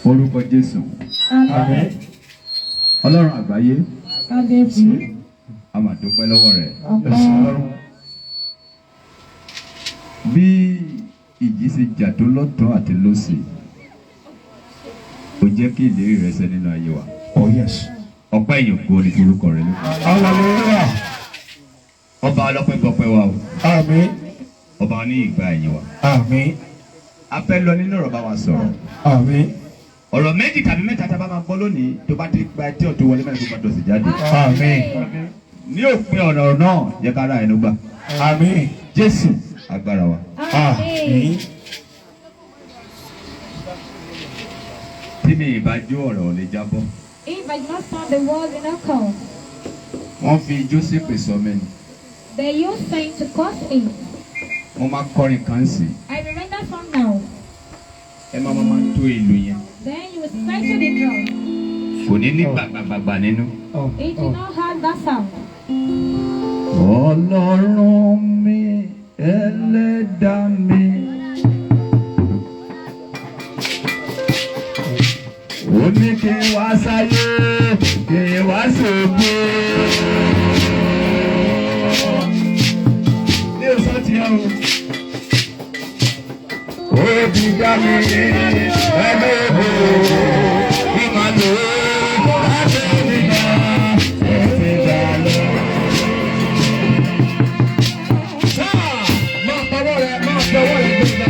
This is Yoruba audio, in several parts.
Orúkọ Jésù. Àmín. Ọlọ́run àgbáyé, Kábíyèsí. A máa dúpẹ́ lọ́wọ́ rẹ̀. Ọpẹ́. Bí ìjì ṣe jà tó lọ́tọ̀ọ́ àti lósì, ó jẹ́ kí ìlérí rẹ̀ ṣẹ nínú ayé wa. Oh, yes. Ọpẹ́ ìyìn ògo ni forúkọ rẹ̀ lókè. Hallelujah. Ọba ọlọ́pẹ́ gbọpẹ́ wa o. Àmín. Ọba oní ìgbà ẹ̀yìn wa. Àmín. A fẹ́ lọ nínú ọ̀rọ̀ bá wa sọ̀rọ̀. Àmín. Ọ̀rọ̀ méjì tàbí mẹ́ta tá a bá máa gbọ́ lónìí, tó bá ti gba etí ọ̀tún wọlé, mẹ́rin tó bá dọ̀sí jáde. Àmín. Ní òpin ọ̀rọ̀ náà, yẹ ká ra ẹnu gbà. Àmín. Jésù agbára wa. Àmín. Tí mi ì bá jó, ọ̀rọ̀ ò lè jábọ́. If I do not sound, the word will not come. Wọ́n fi ijó ṣépè sọ mí ni. They use saying to curse me. Mo máa kọrin kan sí. I will render song now. Ẹ máa tó ìlú yẹn. Then you will settle the drum. Kò ní ní gbàgbàgbàgbà nínú. It will not have that sound. Ọlọ́run mi, ẹlẹ́dàá mi. Ó ní kí n wá sáyé, kí n wá ṣògo. Ní òsán tiẹ̀ o. Ó ti dá mi ẹgbẹ́ ògo, kí máa lò ó láti nígbà ẹ̀sìn gbà lọ. Máa pawọ́ rẹ̀, máa fi ọwọ́ rẹ̀ gbé ga.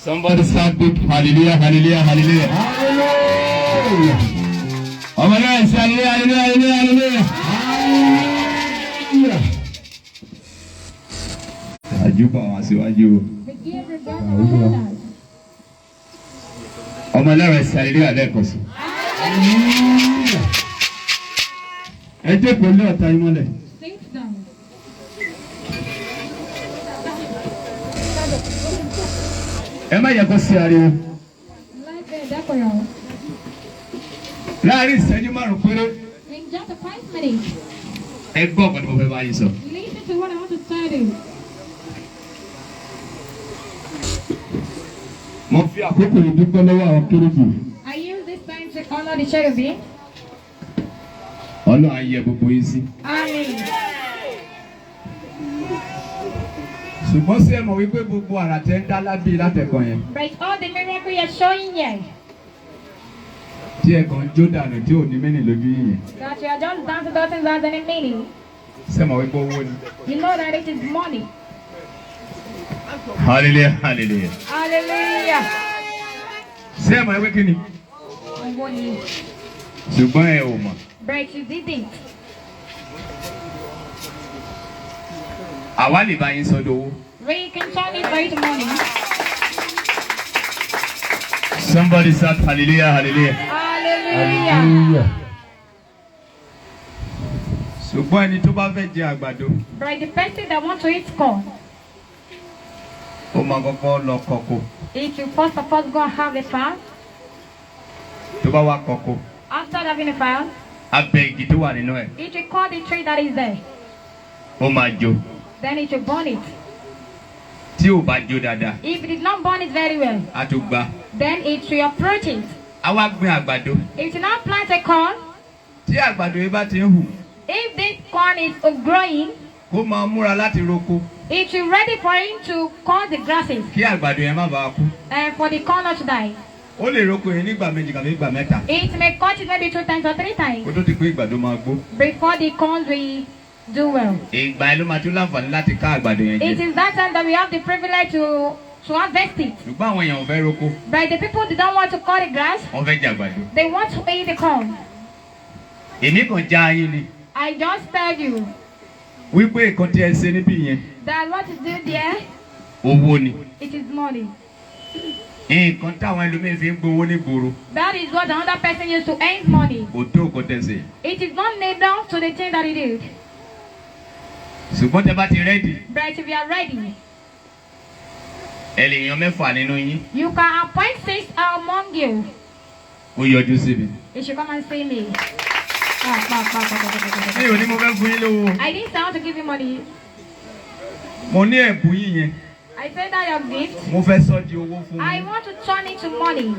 Somebody shout big hallelujah, hallelujah, hallelujah. Hallelujah. Ọmọ náà ṣe hallelujah, hallelujah, hallelujah, hallelujah. Hallelujah. Àjùbọ̀ àwọn aṣíwájú o. We give regard to our elders. Ọmọ náà ṣe hallelujah lẹ́ẹ̀kan sí. Hallelujah. Ẹ jókòó lé ọ̀tá yín mọ́lẹ̀. Sit down. Ẹ má yẹ kó sí ariwo. Like the decorum. Láàárín ìṣẹ́jú márùn-ún péré. In just 5 minutes, Ẹ gbọ́ ọ̀kan tí mo fẹ́ bá yín sọ. listen to what I want to tell you. Mo fi àkókò yìí dúpẹ́ lọ́wọ́ àwọn kérúbù. I use this time to honor the cherubim. Ọlọ́run á yẹ gbogbo yín sí. Amen. Ṣùgbọ́n sí ẹ mọ̀ wípé gbogbo àrà tẹ́ ń dá lábí látẹ̀kọ̀ yẹn. But all the miracle you're showing here, Tí ẹ kàn ń jó dànù tí ò ní mẹ́nì lójú yín yẹn. that you are just dancing doesn't have any meaning. Ṣé ẹ mọ̀ wípé owó ni? You know that it is money. Hallelujah, hallelujah. Hallelujah. Ṣé ẹ mọ̀ wípé kí ni? Money. Ṣùgbọ́n ẹ ò mọ̀. But you didn't. Àwa lè bá yín sọ́dọ̀ owó. We can turn it for you to money. Somebody shout hallelujah, hallelujah. Hallelujah. Hallelujah. Ṣùgbọ́n ẹni tó bá fẹ́ jẹ àgbàdo, But the person that wants to eat corn, ó máa kọ́kọ́ lọ kọ́kọ́. if you first of all go and have a farm, Tó bá wá kọ́kọ́, after having a farm, á bẹ igi tó wà nínú ẹ̀, it will cut the tree that is there. ó máa jó. Then it will burn it. Tí ò bá jó dáadáa, If it did not burn it very well, á tún gbá. then it will uproot it. Á wá gbin àgbàdo. If you now plant a corn, Tí àgbàdo yìí bá ti ń hù, if this corn is growing, kó máa múra láti roko it will ready for him to cut the grasses kí àgbàdo yẹn má bàa kú. and for the corn not to die. Ó lè roko yẹn nígbà méjì tàbí ìgbà mẹ́ta. It may cut it maybe two times or three times Kó tó di pé ìgbàdo máa gbó. before the corn will do well. Ìgbà yẹn ló máa tún láǹfààní láti ká àgbàdo yẹn It jẹ. is that time that we have the privilege to harvest it. Ṣùgbọ́n àwọn èèyàn ò fẹ́ roko, But the people they don't want to cut the grass, wọ́n fẹ́ jẹ àgbàdo. they want to eat the corn. Èmi kàn já yín ni I just tell you wípé nǹkan tí ẹ ṣe níbí yẹn that what you do there, owó ni. it is money. Nǹkan táwọn ẹlòmíín fi ń gbowó nígboro That is what another person used to earn money. kò tó nǹkan tẹ́ ṣe. It is not nailed down to the thing that he did. Ṣùgbọ́n tẹ́ bá ti ready, But if you are ready, ẹ lè yan mẹ́fà nínú yín you can appoint six among you. kó yọjú sí mi. You should come and see me. Ah, pa, pa, pa, pa, pa, pa, pa, Mi pa. ò ní mo fẹ́ fún yín lówó. I didn't say I want to give you money. Mo ní ẹ̀bùn yín yẹn. I said that your gift. Mo fẹ́ sọ di owó fún I yín. want to turn it to money.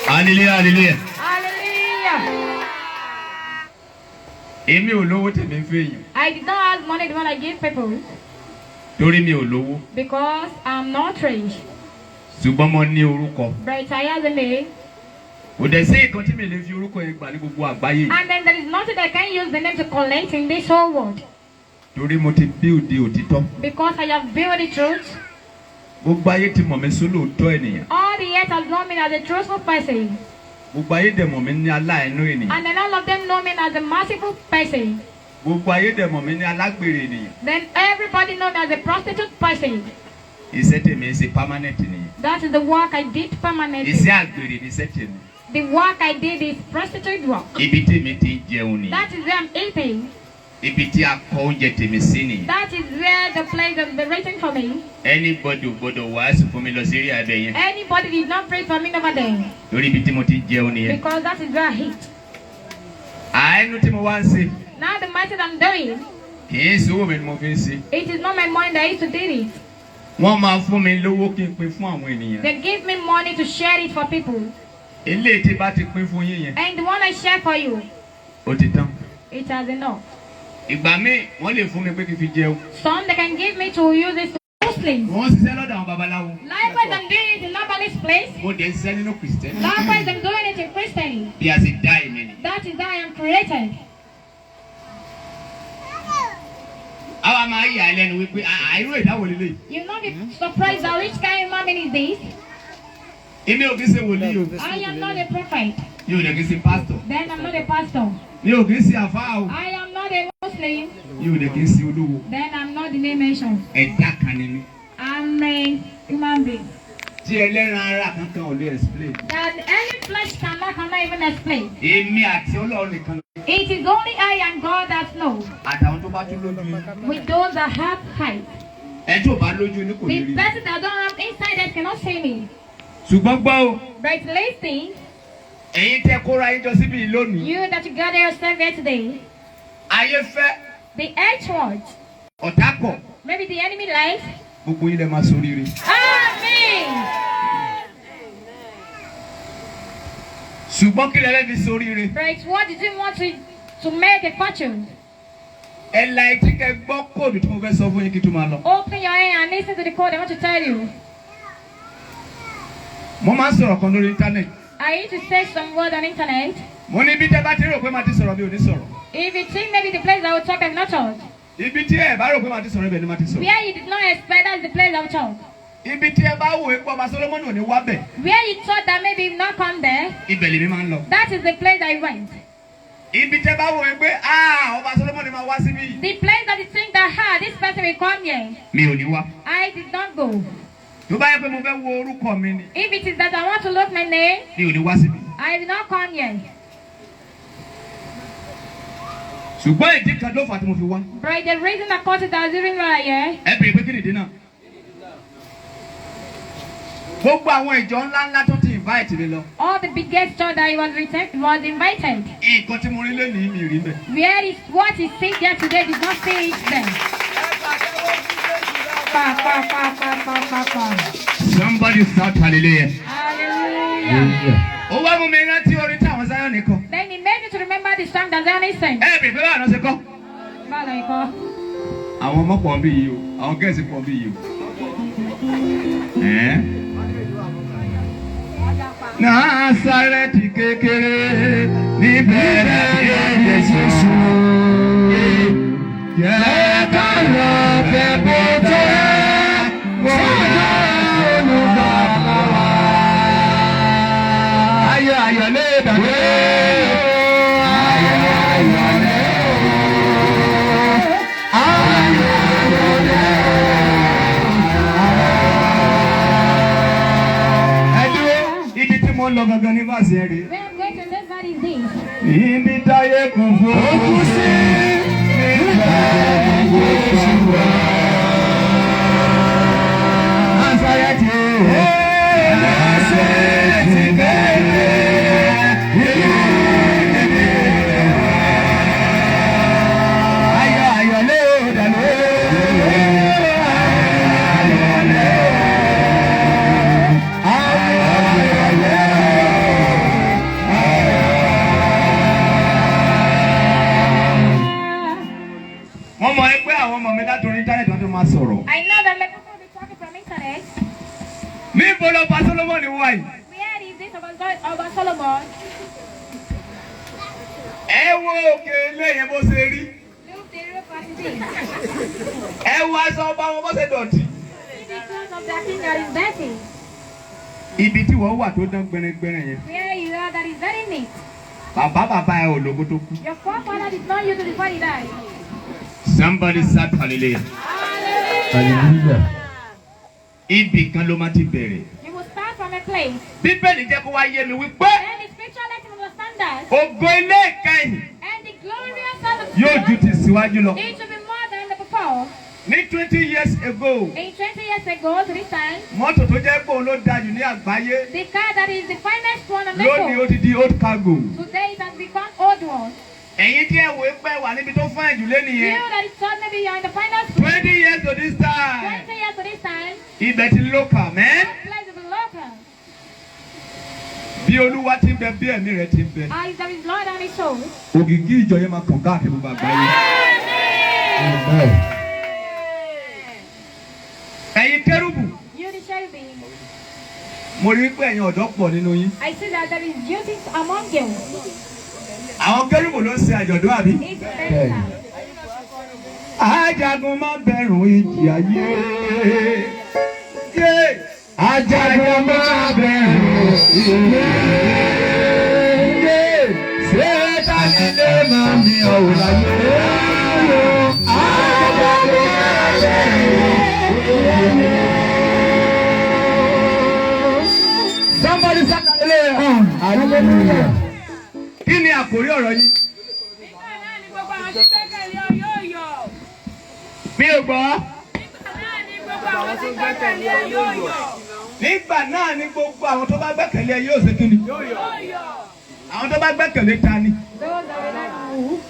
Hallelujah, hallelujah. Hallelujah. Èmi ò lówó tèmi ń fẹ́ èèyàn. I did not ask money the one I give people Torí mi ò lówó. because I'm not rich. Ṣùgbọ́n mo ní orúkọ. But I have a name. Kò dẹ̀ sí nǹkan tí mi lè fi orúkọ yẹn gbà ní gbogbo àgbáyé yìí. And then there is nothing I can use the name to collect in this whole world Torí mo ti build òtítọ́. because I have built the truth. Gbogbo ayé ti mọ̀ mí sólóòótọ́ ènìyàn. All the earth has known me as a truthful person. Gbogbo ayé dẹ̀ mọ̀ mí ní aláìnú ènìyàn. And then all of them know me as a merciful person. Gbogbo ayé dẹ̀ mọ̀ mí ní alágbèrè ènìyàn. Then everybody know me as a prostitute person. Iṣẹ́ tèmi ń ṣe permanent nìyẹn. That is the work I did permanently. Iṣẹ́ àgbèrè ni iṣẹ́ tèmi. The work I did is prostitute work. Ibi tèmi ti ń jẹun nìyẹn. That is where I'm eating. Ibi tí a kọ oúnjẹ tèmi sí nìyẹn. That is where the place has been written for me. Anybody ò gbọdọ̀ wàásù fún mi lọ sí eré abẹ yẹn. Anybody did not pray for me over there Torí ibi tí mo ti ń jẹun nìyẹn. because that is where I eat. Àánú tí mo wá ń ṣe Now the matter I'm doing, kì í ṣe owó mi ni mo fi ń ṣe. it is not my money that I used to do it. Wọ́n máa fún mi lówó kí n pín fún àwọn ènìyàn. They give me money to share it for people. Eléyìí tí bá ti pín fún yín yẹn, And the one I share for you, ó ti tán. it has enough. Ìgbà míì wọ́n lè fún mi pé kí n fi jẹun. Some they can give me to use it to Muslims. Wọ́n ṣiṣẹ́ lọ́dọ̀ àwọn babaláwo. Likewise, I'm doing it in nobody's place. Mo dẹ̀ ń ṣiṣẹ́ nínú Kìrìsìtẹ́nì. Likewise, I'm doing it in Christian. Bí a ṣe dá èmi nìyẹn. That is how I am created. Àwa Àwa máa yà á lẹ́nu wípé àìrò ìdáwọ̀ lélẹ̀. You will not be surprised at which kind of man is this. Èmi ò kí ṣe wòlíì o. I am not a prophet. Mi ò dẹ̀ kí ṣe pásítọ̀. Then I'm not a pastor. Mi ò kí ṣe àfáà o. I am not a Muslim. Mi ò dẹ̀ kí ṣe olówó. Then I'm not the name mentioned. Ẹ̀dá kan ni mí. I'm a human being. Tí ẹlẹ́ran ara kankan ò lè explain. That any flesh cannot even explain. Èmi àti Ọlọ́run nìkan. It is only I and God that know. Àtàwọn tó bá tún lójú inú. With those that have height. Ẹ tí ò bá lójú inú kò lè The rí. person that don't have inside that cannot see me. Ṣùgbọ́n gbọ́ o. But listen, Ẹ̀yin tẹ́ kóra yín jọ síbí yìí lónìí. you that you gather yourself here today, Ayé fẹ́ the edge watch, ọ̀tá kọ̀. maybe the enemy likes. Gbogbo yín lẹ máa ṣoríire. Amen. Ṣùgbọ́n kí lẹ fẹ́ fi ṣoríire? But what did you want to make a fortune? Ẹ la etí kẹ́ gbọ́ kóòdù tí mo fẹ́ sọ fún yín kí n tó máa lọ. Open your ear and listen to the code I want to tell you. Mo máa ń sọ̀rọ̀ kan lórí íńtánẹ̀tì. I need to say some word on internet. Mo ní bí tẹ́ bá ti rò pé màá ti sọ̀rọ̀ mi ò ní sọ̀rọ̀. If you think maybe the place I will talk, I will not talk. Ibi tí ẹ bá rò pé màá ti sọ̀rọ̀ ibẹ̀ ni màá ti sọ̀rọ̀. Where you did not expect, that's the place I will talk. Ibi tí ẹ bá wò é pé ọba Solomoni ò ní wá bẹ̀. Where you thought that maybe you will not come there, Ibẹ̀ lèmi máa ń lọ. that is the place I went. Ibi tẹ́ bá wò é pé ọba Solomoni máa wá síbí yìí. The place that you think that this person will come here, Mi ò ní wá. I did not go. Tó bá yẹ pé mo fẹ́ wo orúkọ mi ni. If it is that I want to look my name, Mi ò ní wá síbí. I will not come here. Ṣùgbọ́n ìdí kan ló fà tí mo fi wá. But the reason I caught it that was even right here, Ẹ bèrè pé kí nìdí náà. Gbogbo àwọn ìjọ ńláńlá tó ti invite mi lọ. all the biggest church that he was was invited. Nǹkan tí mo rí lónìí mi rí bẹ́ẹ̀. Where is what is seen there today did not see it then. Pa pa pa pa pa pa pa. Somebody shout hallelujah. Hallelujah. Ó wá mú mi rántí orin tí àwọn Zion kọ. Then he made me to remember the song that Zion sang. Ẹ bèrè pé báwo ló ṣe kọ́. Báwo ni kọ́? Àwọn ọmọ pọ̀ ń bí yìí o, àwọn gẹ̀ẹ́sì pọ̀ ń bí yìí o. Ẹ́. Násárẹ́tì kékeré níbẹ̀rẹ̀ Jésù. Jẹ́ ká lọ bẹ̀ bó tẹ́ sọ́dọ̀ olùgbàlà wa. Ayọ̀ ayọ̀ lè dàgbé. Ayọ̀ ayọ̀ lè ayọ̀ ayọ̀ lè. Ẹ dúró, ibi tí mo ń lọ gangan ní báàsì ẹ rèé. Where I'm going to this man is this. Ibi táyé kún fún òkú sí nígbà Jésù wá. Násárẹ́tì, Násárẹ́tì bẹ̀rẹ̀ ìlú Ayọ̀ ayọ̀ lé òdàlẹ́. Ayọ̀ lé ayọ̀ lé. Wọ́n mọ̀ ẹ́ pé àwọn ọmọ mi látòrí íńtánẹ́ẹ̀tì wọ́n tó máa sọ̀rọ̀. I know that many people will be talking from internet. Níbo lọba Solomoni wà yìí? Where is this about Solomon? Ẹ wo òkè ilé yẹn bó ṣe rí. Look the roof as it is. Ẹ wo aṣọ ọba wọn bó ṣe dọ̀tí. See the clothes of the king that is dirty. Ibi tí wọ́n wà tó dán gbẹrẹgbẹrẹ yẹn. Where you are that is very neat. Bàbá bàbá ẹ ò lógo tó kú. Your forefather did not use it before he died. Somebody shout hallelujah. Hallelujah. Ibì kan ló máa ti bẹ̀rẹ̀. You will start from a place. Bíbélì jẹ́ kó wá yé mi wípé Then the scripture let him understand that. ògo ilé ìkẹyìn And the glorious of the yóò ju ti síwájú lọ. it will be more than the before. Ní 20 years ago, In 20 years ago to this time, mọ́tò tó jẹ́ pé òun ló dájú ní àgbáyé the car that is the finest one on the lónìí ó road, ti di old cargo. today it has become old one. Ẹ̀yin tí ẹ wò ó pẹ́ wà níbi tó fine jù lé nìyẹn. You that is thought maybe you are in the finest place, 20 years to this time, 20 years to this time, ibẹ̀ ti local mẹ́. that place is local. Bí Olúwa ti ń bẹ bí ẹ̀mí rẹ̀ ti ń bẹ. As there is Lord and his soul. Ògìgí ìjọ yẹn máa kàn káàkiri gbogbo àgbáyé. Amen. Ẹ̀yin kérúbù, You the cherubim. mo rí pé ẹ̀yin ọ̀dọ́ pọ̀ nínú yín. I see that there is beauty among you. Àwọn kérúbù ló ń ṣe àjọ̀dún àbí? It's better. Ajagun má bẹ̀rù ìjì ayé. Yé! Ajagun má bẹ̀rù ìjì ayé. Sátánì lè máa mi ọ̀wọ̀ láyé. Ajagun má bẹ̀rù ìjì ayé. Somebody shout hallelujah. Hallelujah. Kí ni àkórí ọ̀rọ̀ yìí? Nígbà náà ni gbogbo àwọn tí gbẹ́kẹ̀lé ọ yóò yọ̀. Mi ò gbọ́. Nígbà náà ni gbogbo àwọn tí gbẹ́kẹ̀lé ọ yóò yọ̀. Nígbà náà ni gbogbo àwọn tó bá gbẹ́kẹ̀lé ẹ yóò ṣe kí ni? Yóò yọ̀. Àwọn tó bá gbẹ́kẹ̀lé ta ni? Those that rely on who?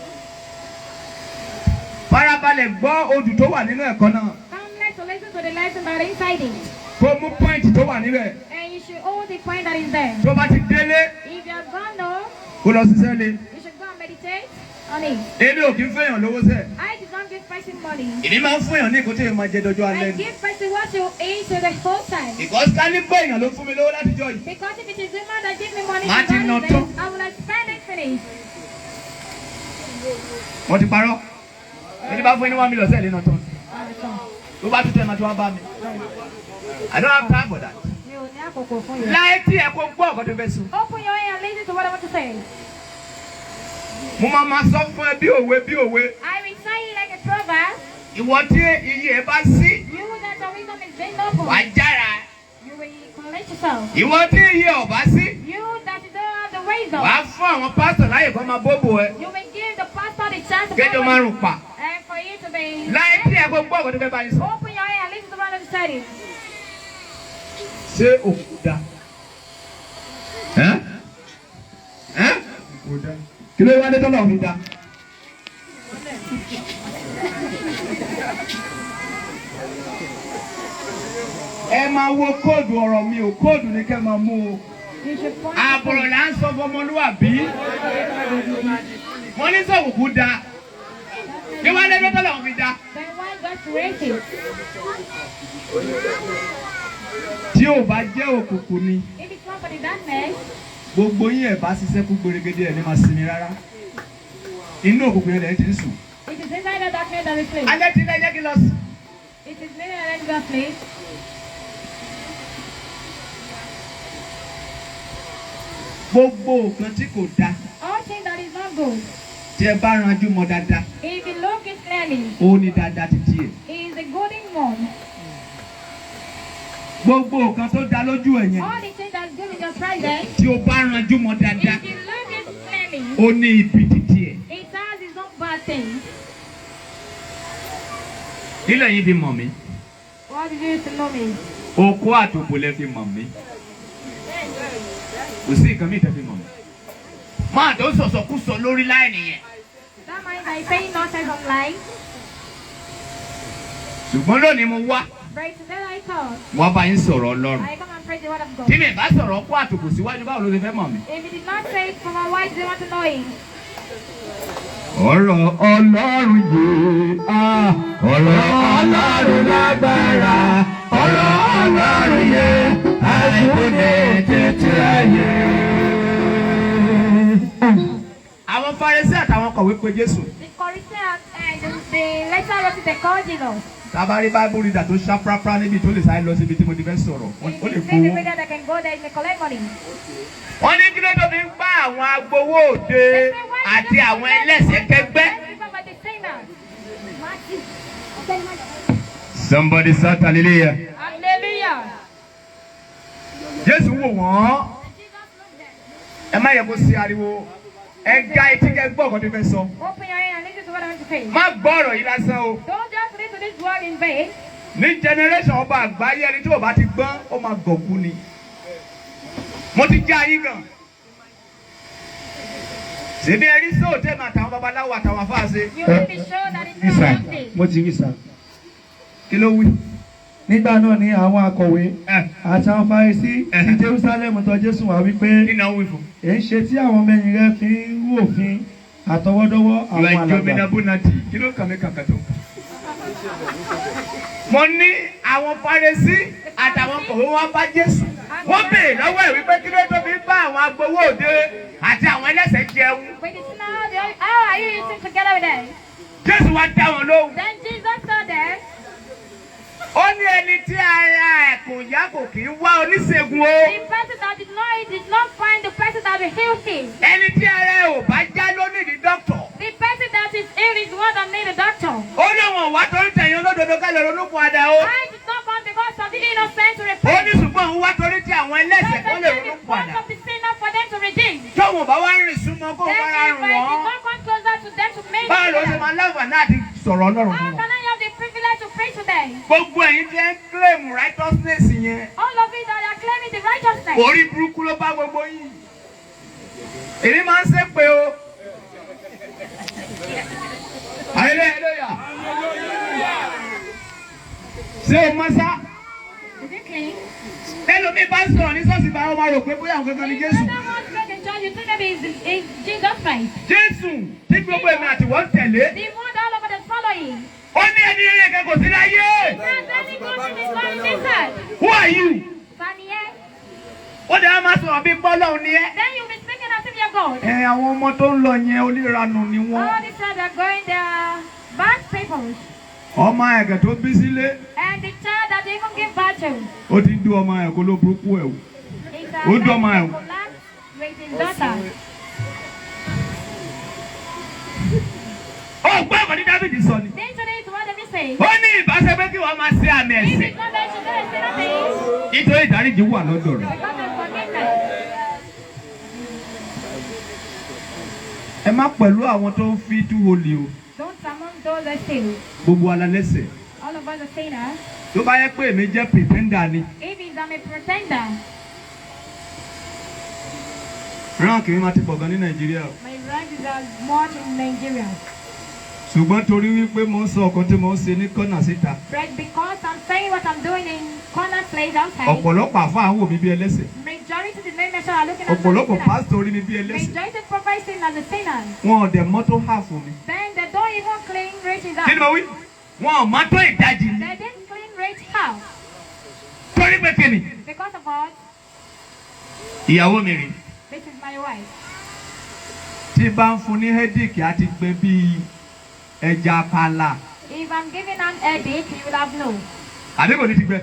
Farabalẹ̀ gbọ́ odù tó wà nínú ẹ̀kọ́ náà. Come, let's listen to the lesson that is inside it. Kó mú point tó wà níbẹ̀. And you should hold the point that is there. Tó bá ti délé, If you have gone home, kó lọ ṣiṣẹ́ lé. you should go and meditate on it. Èmi ò kí ń fẹ́yàn lówó sẹ̀. I did not give person money. Èmi máa ń fún èèyàn ní nǹkan tí èèyàn máa jẹ dọjọ́ alẹ́ I ni. give person what you eat to the whole time. Because ká ní pé èèyàn ló fún mi lówó látijọ́ yìí. Because if it is the man that give me money, Má to ti buy nà this, tán. I will have spent it finish. Wọ́n ti parọ́. Ẹni bá fún ẹni 1 million sẹ́ẹ̀ lé náà tán. Tó bá tún tẹ̀ máa tún wá bá mi. I don't have time for that. Mi ò ní àkókò fún yẹn. Láyé tí ẹ kó gbọ́ ọ̀kan tó fẹ́ sùn. Open your ear and listen to what I want to say. Mo máa ma sọ fún ẹ bí òwe bí òwe. I will tell you like a proverb. Ìwọ tí iyì ẹ bá sí, You that your wisdom is being open, wàá jára. you will collect yourself. Ìwọ tí iyì ẹ ò bá sí, You that you don't have the wisdom, wàá fún àwọn pásítọ̀ láyè kó máa bóbò ẹ. you will give the pastor the chance to Kéjọ come márùn pa. and for you to be. Láyé tí ẹ kó gbọ́ ọ̀kan tó fẹ́ bá yín sọ. Open your ear and listen to what I want to tell you. Ṣé òkú da? Ẹ́ ẹ́ kí ló wá dé tọ́lọ̀ fi da? Ẹ máa wo kóòdù ọ̀rọ̀ mi o, kóòdù ni kẹ́ máa mú o. You should point. Àbọ̀rọ̀ là ń sọ fọmọlúwàbí. Wọ́n ní sọ̀kùkù da. Kí wá dé tọ́lọ̀ fi da? Then why God created? Tí ò bá jẹ́ òkùnkùn ni, If it's not for the darkness, gbogbo yín ẹ̀ bá ṣiṣẹ́ kú gbèrègede ẹ̀ ní máa sinmi rárá. Inú òkùnkùn yẹn lẹ́yìn tí ń sùn. it is inside the darkness that we sleep. Alẹ́ tí ilé jẹ́ kí n lọ sùn. It is midnight that we sleep. Gbogbo nǹkan tí kò da All things that is not good, tí ẹ bá ranjú mọ́ dáadáa, if you look it clearly, ó ní dáadáa títí ẹ̀. it is a golden one. Gbogbo nǹkan tó da lójú ẹ̀ yẹn All the things that's good in your presence, tí o bá ranjú mọ́ dáadáa, if you look it clearly, ó ní ibi títí ẹ̀. it has its own bad things. Nílẹ̀ yín fi mọ̀ mí. What did you use to know me? Okó àtòbò lẹ fi mọ̀ mí. Kò sí nǹkan míì tẹ́ fi mọ̀ mí. Máa tó sọ̀sọ̀kúsọ lórí láì nìyẹn. That man that is saying nonsense online, Ṣùgbọ́n lónìí mo wá. but today I thought, Wọ́n bá yín sọ̀rọ̀ Ọlọ́run. I come and preach the word of God. Tí mi bá sọ̀rọ̀ okó àtòbò síwájú báwo ló ṣe fẹ́ mọ̀ mí? If you did not say it from my wife, do you want to know it? Ọ̀rọ̀ Ọlọ́run yìí, ọ̀rọ̀ Ọlọ́run lágbára, ọ̀rọ̀ Ọlọ́run yìí, àìkú ní títí ayé. Àwọn Farisí àtàwọn kọ̀wé pé Jésù. The Corinthians and the letter wrote it, they called Jesus. Tábàárí Bible reader tó ṣá prápra níbi tó lè sáré lọ síbi tí mo ti fẹ́ sọ̀rọ̀, If ó lè you see the gbowó. reader that can go there, he may collect money. Wọ́n ní kí ló tó fi ń bá àwọn agbowó òde àti àwọn ẹlẹ́sẹ̀ kẹgbẹ́. By the sinners. Somebody shout hallelujah. Hallelujah. Jésù wò wọ́n. Jesus looked them. Ẹ má yẹ kó sí ariwo. Ẹ ga etí kẹ gbọ́ ọ̀kan tó fẹ́ sọ. Open your ear and listen to what I want to say. Má gbọ́ ọ̀rọ̀ yìí lásán o. Don't just listen to this word in vain. Ní generation ọba àgbáyé ẹni tí ò bá ti gbọ́n ó máa gọ̀kú ni. Mo ti já yín gan. Ṣèbí ẹ rí sóòtẹ́ mà àtàwọn babaláwo àtàwọn afáàṣe. You will be sure that it's rí not sà empty. Mo ti rí sà. Kí ló wí? Nígbà náà ni àwọn akọ̀wé Ẹ àti àwọn Farisí ti Jerusalem tọ̀ Jésù wá wípé, kí ni wọ́n wí fún? èé ṣe tí àwọn ọmọ ẹ̀yìn rẹ fi ń rú òfin àtọwọ́dọ́wọ́ Ìwà àwọn alàgbà? ìjọba búnatì kí ló kàn mí kàkà tó. Mo ní àwọn Farisí àtàwọn kọ̀wé wọn bá Jésù. Wọ́n béèrè lọ́wọ́ ẹ̀ wípé kí ló tó fi bá àwọn agbowó òde àti àwọn ẹlẹ́sẹ̀ jẹun. But it's now, how are you eating together with them? Jésù wá dá wọn lóhùn. Then Jesus told them, Ó ní ẹni tí ara ẹ̀ kò yá kò kì í wá oníṣègùn o. the person that did not eat did not find the person that will heal him. Ẹni tí ara ẹ̀ ò bá já ló nídìí dọ́kítọ̀. The person that is ill is the one that need a doctor. Ó ní wọn wá torí tẹ̀yìn olódodo ká lè ronú padà o. I did not come because of the innocent to Ó repent. ní ṣùgbọ́n òun wá torí tí àwọn ẹlẹ́ṣẹ̀ But kó I lè came ronú because padà. of the sinner for them to redeem. Tóun bá wá rìn súnmọ́ kó Then bá if rárun I did wọ́n. not come closer to them to make Báwo ló ṣe them, máa láǹfààní àti sọ̀rọ̀ Ọlọ́run how fún wọn? can I have the privilege to preach to them? Gbogbo ẹ̀yin tí ẹ ń claim righteousness yẹn. All of you that are claiming the righteousness. Orí burúkú ló bá gbogbo yín. Èmi máa ń ṣépè o. Hallelujah. Ṣé o mọ̀ sá? Is it clean? Ẹlòmíì bá ń sọ̀rọ̀ ní ṣọ́ọ̀ṣì bá wọn máa rò pé bóyá àwọn kankan ni If Jésù. another one spoke in church, you think maybe it's Jesus Christ. Jésù tí gbogbo èmi àti wọ́n tẹ̀lé. The one all over the following. Ó ní ẹni rere kan kò sí láyé. There's any good in this world in this earth. Who are you? Daniel. Ó dára máa sọ̀rọ̀ bí bọ́lọ́hún ni ẹ́. Then you'll be speaking as if you're God. Ẹ àwọn ọmọ tó ń lọ yẹn oníranù ni wọ́n. All these children are going, they are bad people. Ọmọ ẹ̀gẹ̀ tó bí sílé. And the child that they even give birth to Ó ti ń dún ọmọ ẹ̀kọ́ ló burúkú ẹ̀ wò. is a Ó dún ọmọ ẹ̀ wò. collapse with his daughter. Ó gbọ́ ẹ̀kọ́ ní Dáfídì sọ ni. Then today is what they say. Ó ní ìbáṣepé kí wọ́n máa ṣe àmì If ẹ̀ṣẹ̀. it's not that she does nothing, Nítorí ìdáríjì wà lọ́dọ̀ rẹ̀. because of forgiveness. Ẹ má pẹ̀lú àwọn tó ń fi tú olè o. Don't among those that steal. Gbogbo ala lẹ́sẹ̀. All of us are sinners. Tó bá yẹ pé èmi jẹ́ pretender ni. If it's I'm a pretender, Ránkì mi máa ti pọ̀ gan ní Nàìjíríà o. my rank is as much in Nigeria. Ṣùgbọ́n torí wípé mo ń sọ ọ̀kan tí mo ń ṣe ní kọ́nà síta. But because I'm saying what I'm doing in corner place outside, Ọ̀pọ̀lọpọ̀ àfáà ń wò mí bí ẹlẹ́sẹ̀. majority the main measure are looking at me as a Ọ̀pọ̀lọpọ̀ sinner. pásítọ̀ rí mi bí ẹlẹ́sẹ̀. Majority prophets seen as a sinner. Wọn ò dẹ̀ mọ́ tó hà fún mi. Then they don't even clean riches Kí ni out. mo wí? Wọn ò mọ́ tó ìdajì mi. They didn't clean rich house Torí pé kí ni? because of what? Ìyàwó mi rè. This is my wife. Tí bá ń fún ní headache á ti gbẹ bíi ẹja panla. If I'm giving an headache, you will have no. Àbí kò ní ti gbẹ.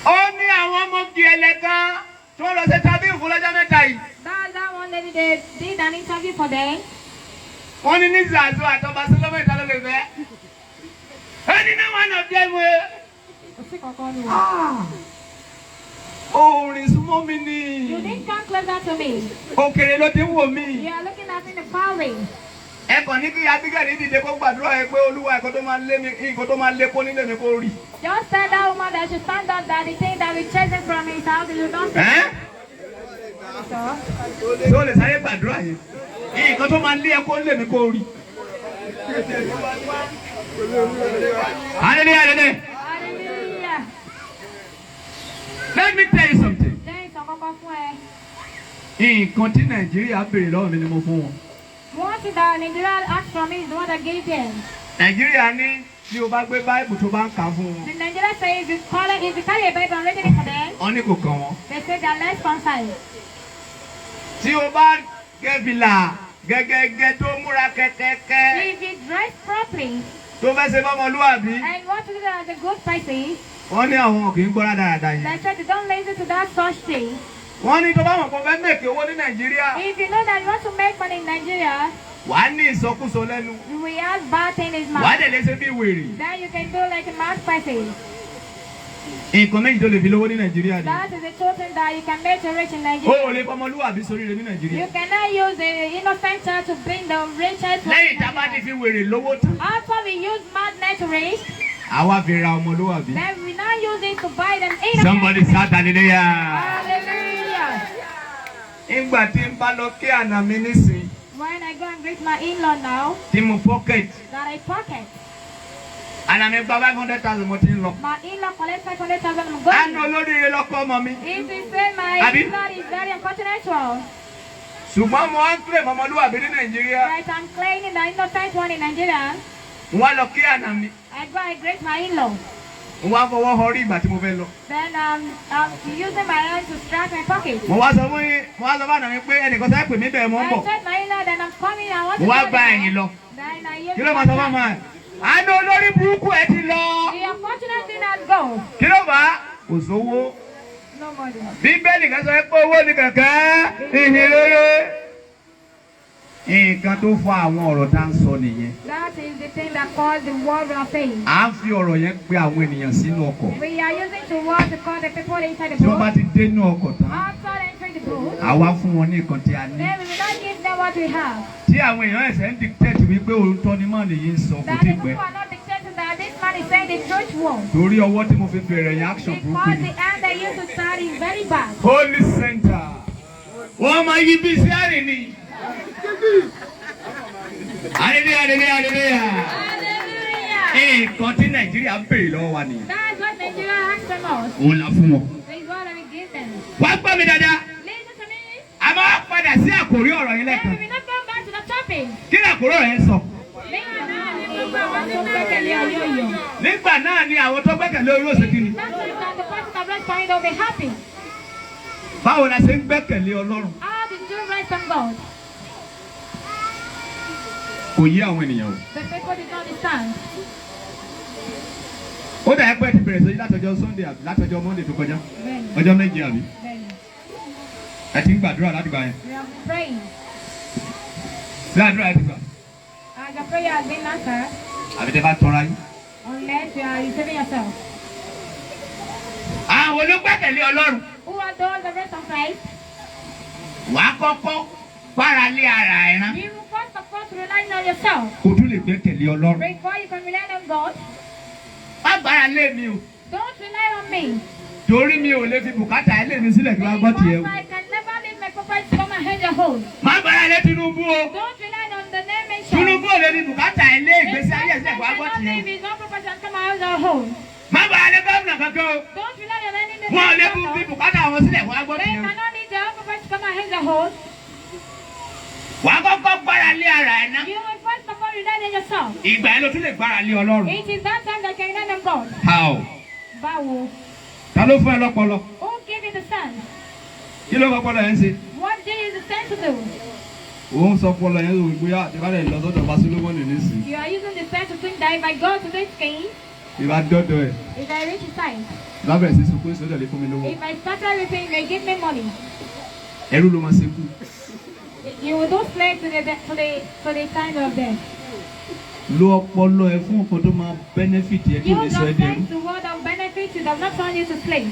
Ó ní àwọn ọmọ gẹ̀ẹ́lẹ̀ kan tó lọ sí tábìlì fún lọ́jọ́ mẹ́ta yìí. That one lady, they did an interview for them. Wọ́n ní ní Zazu àtọba Solomon ìta ló lè fẹ́. Ẹni náà wà náà jẹ́ mu. Orin súnmọ́ mi ni. You didn't come closer to me. Òkèrè ló ti ń wò mí. You are looking at me in the valley. Ẹ kàn ní kí Abigail dìde kó gbàdúrà ẹ pé Olúwa ẹ̀kọ́ tó máa lé mi nǹkan tó máa lé kó nílé mi kó rí. Just tell that woman that she stand up that the thing that we chasing from his house, you don't see. Ẹ́ ṣé o lè sáré gbàdúrà yẹn? Nǹkan tó máa lé ẹ kó nílé mi kó rí. Hallelujah, hallelujah. Hallelujah. Let me tell you something. Jẹ́ ìsọ̀kọ́kọ́ fún ẹ. Nǹkan tí Nàìjíríà béèrè lọ́wọ́ mi ni mo fún wọn. One thing that Nigeria asked from me is the one that gave them. Nàìjíríà ní bí o bá gbé Báìbù tó bá ń kà á fún wọn. The Nigeria says if you call it, if you carry a Bible and reading it for them, Wọ́n ní kò kàn wọ́n. they say they are less concerned. Tí o bá gẹ̀fìlà gẹ́gẹ́gẹ́ tó múra kẹ́kẹ́kẹ́ If you dress properly tó fẹ́ ṣe fọ́mọlúwàbí. and want to do that as a good person, Wọ́n ní àwọn kì í gbọ́ rádaràda yẹn. they say they don't listen to that such thing. Wọ́n ní tó bá mọ̀ pé o fẹ́ make owó ní Nàìjíríà. If you know that you want to make money in Nigeria, Wàá ní ìsọkúsọ lẹ́nu. you will have bad thing in his Wàá mouth. dẹ̀ lè ṣe bí wèrè. Then you can do like a mad person. Nǹkan méjì tó lè fi lówó ní Nàìjíríà ni. That is the two thing that you can make to rich in O Nigeria. ò lè fọmọlúwàbí sóríire ní Nàìjíríà. You cannot use the innocent child to bring the riches. to Lẹ́yìn tá a bá ti Nigeria. fi wèrè lówó tán. After we use madness to rich, Àwa fi ra ọmọlúwàbí. then we now use it to buy them innocent. Somebody shout hallelujah. Hallelujah. Ìgbà tí n bá lọ kí àná mi nísìn When I go and greet my in-law now, tí mo pocket. that I pocket. Àná mi gba 500,000 mo ti ń lọ. My in-law collect 500,000. I'm Àná going. olóríire lọ́kọ́ ọmọ mi. If you say my Abi? in-law is very unfortunate one, Ṣùgbọ́n mo wá ń claim ọmọlúwàbí ní Nàìjíríà. right, I'm claiming the innocent one in Nigeria. Mo wá lọ kí àná mi. I go and greet my in-law. Mo wá fọwọ́ họ rí ìgbà tí mo fẹ́ lọ. Then I'm using my hand to scratch my pocket. Mo wá sọ fún yín, mo wá sọ fún àná mi pé ẹnìkan sáré pè mí bẹ́ẹ̀ mo ń I bọ̀. told my in-law that I'm coming. I want Mo to wá go gba there. ẹ̀yìn lọ. Then I use Kí ló máa sọ fún àmà ẹ̀? Àánú olórí burúkú ẹ ti lọ. The unfortunate thing has gone. Kí ló fà á? Kò sówó. No money. Bíbélì kan sọ pé owó ni kẹ̀kẹ́ ìhìn rere. Nǹkan tó fa àwọn ọ̀rọ̀ tá à ń sọ nìyẹn. That is the thing that caused the world we are saying. À ń fi ọ̀rọ̀ yẹn pe àwọn ènìyàn sínú ọkọ̀. We are using the word to call the people inside the Tí wọ́n bá boat. ti dé inú ọkọ̀ tán, After entering the boat, àwa fún wọn ní nǹkan tí a ní. then we will not give them what we have. Tí àwọn èèyàn ẹ̀sẹ̀ ń dictate wípé òótọ́ ni màá nìyí ń sọ kò That tí the ì pẹ́. people are not dictating that this man is saying the truth word. Torí ọwọ́ tí mo fi bẹ̀rẹ̀ yẹn action burúkú Because ni. the hand they used to start is very bad. Holy Center. Wọ́n máa yí bí sí àrìn ni. Hallelujah, hallelujah, hallelujah. Hallelujah. Nǹkan tí Nàìjíríà ń béèrè lọ́wọ́ wa nìyẹn. That's what Nigeria asks from us. Òun la fún wọn. This is what we give them. Wá gbọ́ mi dáadáa. Listen to me. A máa padà sí àkòrí ọ̀rọ̀ yẹn Then lẹ́ẹ̀kan. we will not go back to the topic. Kí ni àkòrí ọ̀rọ̀ yẹn sọ? Nígbà náà ni gbogbo àwọn tó gbẹ́kẹ̀lé ayé yọ̀. Nígbà náà ni àwọn tó gbẹ́kẹ̀lé orí òsè kí ni? That time that the person that rest on it will be happy. Báwo la ṣe ń gbẹ́kẹ̀lé Ọlọ́run? How did you rest on God? Kò yé àwọn ènìyàn o. The people did not understand. Ó dà ẹ́ pé ẹ ti bẹ̀rẹ̀ sọ́jí látọjọ́ Sunday àbí látọjọ́ Monday tó kọjá. Bẹ́ẹ̀ni, Ọjọ́ 7 àbí? bẹ́ẹ̀ni. Ẹ ti ń gbàdúrà látìgbà yẹn. We have been praying. Ṣé àdúrà ẹ ti gbà? As your prayer has been answered, Àbí tẹ bá tọra yín. unless you are deceiving yourself. Àwọn olùgbẹ́kẹ̀lé Ọlọ́run. Who are those that rest on Christ? Wàá kọ́kọ́ gbára lé ara ẹ̀ rán. You will first of all rely on yourself. Kò tún lè gbẹ́kẹ̀lé Ọlọ́run. Before you can rely on God, Má gbára lé mi o. don't rely on me. Torí mi ò lè fi bùkátà ẹ lé mi sílẹ̀ kí wọ́n gbọ́ tiẹ̀ Because o. I can never leave my property to come and hand your home. Má gbára lé Tinubu o. Don't rely on the name mentioned. Tinubu ò lè fi bùkátà ẹ lé The ìgbésí ayé ẹ̀ sílẹ̀ kí wọ́n gbọ́ cannot tiẹ̀ leave o. his own property and come and hold your home. Má gbára lé gómìnà kankan o. Don't rely on any name Wọ́n ò lè mentioned. fi bùkátà wọn sílẹ̀ kí wọ́n gbọ́ They tiẹ̀ o. cannot leave their own property to come and hand your home. Wàá kọ́kọ́ gbára lé ara ẹ̀ ná. You will first of all rely on yourself. Ìgbà yẹn ló tún lè gbára lé Ọlọ́run. It is that time that you can rely on God. How? Báwo? Ta ló fún ẹ lọ́pọlọ? Who gave you the sense? Kí ló fọpọlọ yẹn ń ṣe? What do you use the sense to do? Òun sọ pọlọ yẹn lórí bóyá àtibálẹ̀ lọ sọ́dọ̀ ọba Solomoni nísìnyí. You are using the sense to think that if I go to this king, Ìbá dọ́dọ̀ ẹ̀. if I reach his side, Ìbá bẹ̀rẹ̀ sí sunkún sọ́dọ̀ lè fún mi lówó. if I start everything, he may give me money. Ẹrú ló máa ṣe kú. You will do slave to the time of death. Lo ọpọlọ ẹ fún nǹkan tó máa benefit ẹ tí ò lè Use sọ your ẹ́ dẹrú. sense to word of benefit you does not turn you to slave.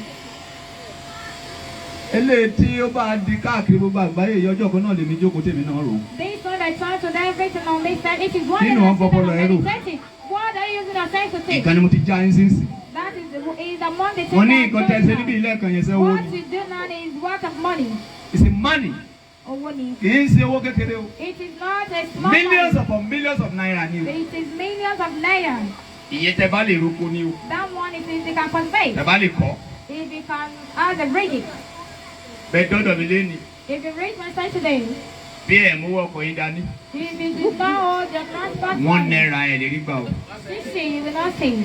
Eléyìí tí ó bá di káàkiri gbogbo àgbáyé yìí, ọjọ́ kan náà lèmi jókòó tèmi náà rò ó. This one that turns to everything on this side, it is one Nínú that wọn is fọpọlọ ẹ rò. meditating. What are you using your sense to think? Nǹkan ni mo ti já yín sínsìn. That is among the things Wọ́n ní that nǹkan tẹ́ ẹ ṣe níbi ilé ẹ̀kan yẹn sẹ́ owó What ni. you do now is worth of money. It's a money. Owó ni. Kì í ṣe owó kékeré o. It is not a small Millions money. upon millions of naira ni o. It is millions of naira. Ìyẹn tẹ bá lè roko ni o. That one is if you can convey. Tẹ bá lè kọ́. If you can add a bridge. Bẹ́ẹ̀ dọ́dọ̀ mi léni. If you reach my side today, Bí ẹ̀ mú ọkọ̀ yín dání. if you do not hold your transport One naira ẹ̀ lè rí gbà o. 60, you will not see.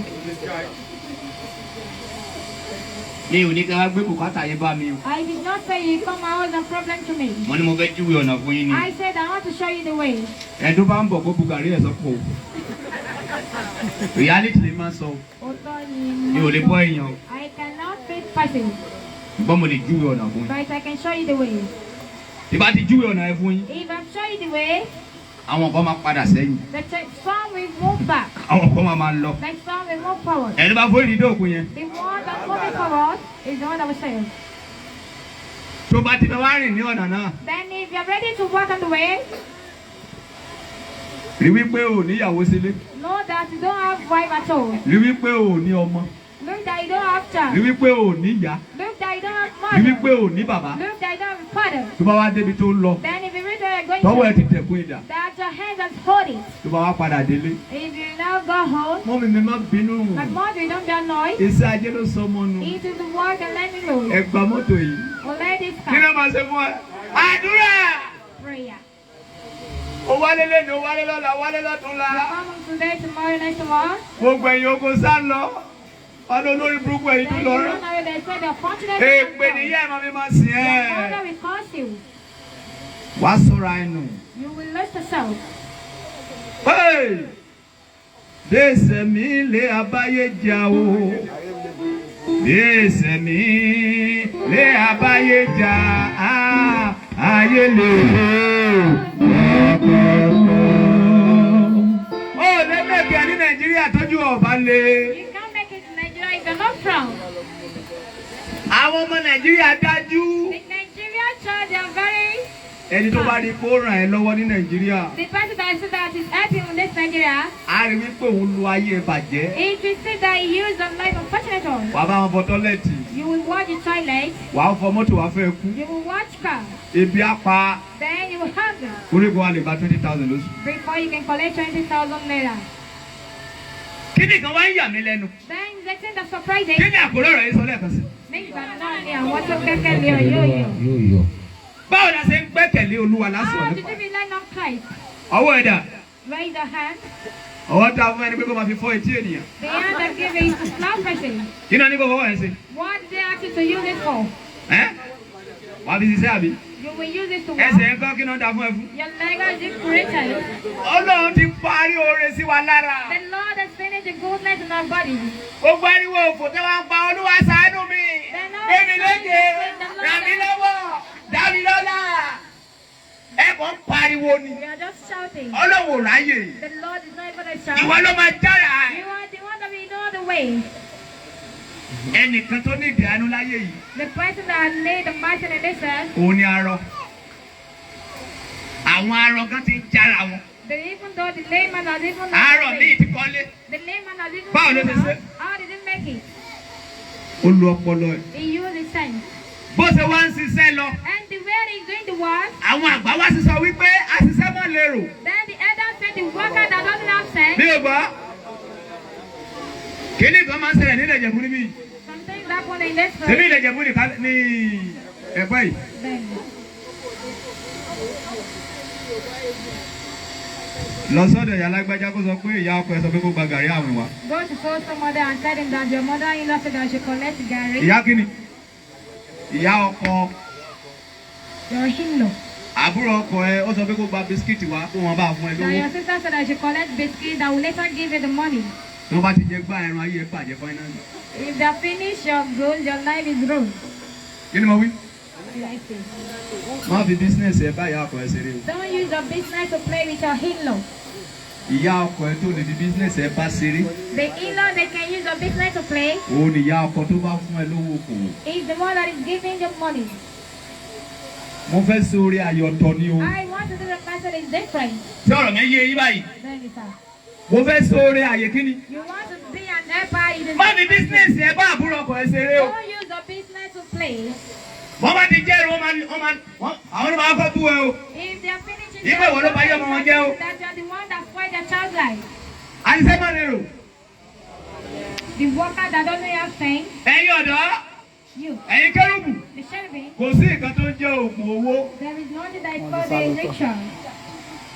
Mi ò ní ká wá gbé bùkátà yín bá mi o. I did not say you come out and problem to me. Mo ní mo fẹ́ júwe ọ̀nà fún yín ni. I said I want to show you the way. Ẹni tó bá ń bọ̀ kó bu gàrí ẹ̀ sọ́kò o. Reality lè máa sọ o. Òótọ́ ni Mi ò lè bọ́ èèyàn o. I cannot feed person, Ṣùgbọ́n mo lè júwe ọ̀nà fún yín. but I can show you the way. Tí bá ti júwe ọ̀nà ẹ fún yín, If I show you the way, àwọn kan máa padà sẹ́yìn. the some will move back, Àwọn kan máa máa lọ. the some will move forward. Ẹni bá fún ìdídó òkun yẹn. The one that's moving forward is the one that will save. Tó bá ti fẹ́ wá rìn ní ọ̀nà náà. Then if you're ready to walk on the way, Rí wípé o ò níyàwó sílé. know that you don't have wife at all. Rí wípé o ò ní ọmọ. Look that you don't have Rí child. wípé o ò ní ìyá. Look that you don't have Rí mother. wípé o ò ní bàbá. Look that you don't have father. Tó bá wá débi tó ń lọ. Then if you reach where you're going Tọ́wọ́ ẹ to, ti tẹ̀kún idà. that your hands are holding. Tó bá wá padà délé. If you now go home, Mọ́mí mi má bínú. my mother, you don't be annoyed. Iṣẹ́ ajé ló sọ ọmọ nù. It is the work and let me know. Ẹ gba mọ́tò yìí. Or let this Kí ló come. máa ṣe fún ẹ? Àdúrà! Prayer. Ó wálé lẹ́nu, ó wálé lọ́la, ó wálé lọ́túnla. You come home today, tomorrow, next tomorrow. Gbogbo ẹ̀yin ogun sá lọ. Wọn ló lórí burúkú ẹni tó Then lọ you rán. run away. They say the unfortunate. Èpè nìyá ẹ̀ máa fi máa sìn Your ẹ́. father will curse you. Wàá sọ̀rọ̀ ẹnu. You will lose yourself. Hey! Dèsè mi lé abáyé jà o. Dèsè mi lé abáyé jà á. Ayé lè ọ̀pọ̀lọpọ̀. Ó lé mẹ́kẹ́ ní Nàìjíríà tọ́jú ọ̀bá lé. You can't make it in Nigeria if you're not proud. Àwọn ọmọ Nàìjíríà dájú. The Nigeria child, they are very. Ẹni tó bá rí kó ràn ẹ́ lọ́wọ́ ní Nàìjíríà, The person that see that is helping in this Nigeria, á rí wípé òun lu ayé bàjẹ́. it will see that he used the life unfortunate one. Wàá bá wọn fọ toilet, You will wash the toilet, wàá fọ mọ́tò, wàá fẹ́ kú. you will wash car, Ebi á pa then you will hunger orígun wa lè gba 20,000 lóṣù. before you can collect 20,000 naira. Kí ni kan wá ń yà mí lẹ́nu? Then the thing that surprising, Kí ni àkórè ọ̀rọ̀ yìí sọ lẹ́ẹ̀kan sí? nígbà náà ni àwọn tó gbẹ́kẹ̀lé ọ yóò yọ̀. Yóò yọ. Báwo la ṣe ń gbẹ́kẹ̀lé Olúwa lásìkò How did nípa? you rely on Christ? Ọwọ́ ẹ̀dá, Raise your hand. ọwọ́ tá a fún ẹni pé kó máa fi fọ́ etí ènìyàn. The hand that give is to slap person. Kí ni wọ́n ní kó fọwọ́ ẹ̀ ṣe? What did they ask you to use it for? Ẹ́ wàá fi ṣiṣẹ́ àbí? You will use it to walk. Ẹsẹ̀ ń kọ́ kí ni wọ́n dá fún ẹ fún? Your leg has been created. Ọlọ́run ti parí oore sí wa lára. The Lord has finished the goodness in our body. Gbogbo ariwo òfò tí wọ́n ń pa Olúwa ṣàánú mi. Gbé mi lékè, ràn mí lọ́wọ́, dá mi lọ́lá. Ẹ kàn ń pariwo ni. We are just shouting. Ọlọ́run ò ráyè. The Lord is not even a shout. Ìwọ ló máa jára. You are the one that we know the way. Ẹnìkan tó ní ìdí àánú láyé yìí, The person that laid the mountain in this earth, òun ni arọ. Àwọn arọ gan ti ń jára wọn. even though the layman has even Arọ míì ti kọ́lé. the layman has even Báwo ló ṣe ṣe? How did he make it? Ó lu ọpọlọ ẹ̀. He used his sense. Bó ṣe wá ń ṣiṣẹ́ lọ, And the way he's doing the work, àwọn àgbà wá sísọ wípé àṣìṣe mọ́ lérò. then the elder said the worker that doesn't have sense, Mi ò gbọ́. Kíní kan máa ń ṣẹlẹ̀ nílẹ̀ Ìjẹ̀bú níbí. some things happen in this Ṣèbí world. ilẹ̀ Ìjẹ̀bú nìkan ní ẹ̀kọ́ yìí. Then Lọ sọ́dọ̀ ìyá alágbájá kó sọ pé ìyá ọkọ ẹ sọ pé kó gba gàrí àwìn wá. go to call some mother and tell him that your mother-in-law said that she collect garri. Ìyá kíni? Ìyá ọkọ Your in-law. àbúrò ọkọ ẹ ó sọ pé kó gba bisikíìtì wá kó wọn bá fún ẹ That lówó. your sister said that she collect biscuit that will later give you the money. Tí wọ́n bá ti jẹ gbá ẹran ayé ẹ bàjẹ́ finally. If they finish your goal, your life is ruined. Kí ni mo wí? Like this. Má fi business ẹ bá ìyá ọkọ ẹ ṣeré o. Don't use your business to play with your in-law. Ìyá ọkọ ẹ tó lè fi business ẹ bá ṣeré. The in-law they can use your business to play Òun ni ìyá ọkọ tó bá fún ẹ lówó okòwò. is the one that is giving you money. Mo fẹ́ sórí ayọ̀tọ̀ ni o. I want to do the person is different. Tí ọ̀rọ̀ mi yé yín báyìí. Then it's a, Mo fẹ́ sórí àyè kíni. you want to be an helper. It is Má fi business ẹ bá àbúrò ọkọ ẹ ṣeré o. Don't use your business to play. Wọ́n bá ti jẹ́ ẹ̀rọ, wọ́n máa wọ́n àwọn ló máa kọ́ bú ẹ o. If they are finishing Ìgbà wo ló bá yé ọmọ wọn jẹ́ o? that you are the one that spoiled their child's life. Àṣìṣe má lérò. The worker that doesn't have sense, Ẹ̀yin ọ̀dọ́, you, ẹ̀yin kérúbù. the cherubim, Kò sí nǹkan tó ń jẹ́ oògùn owó. there is nothing that is called the ritual.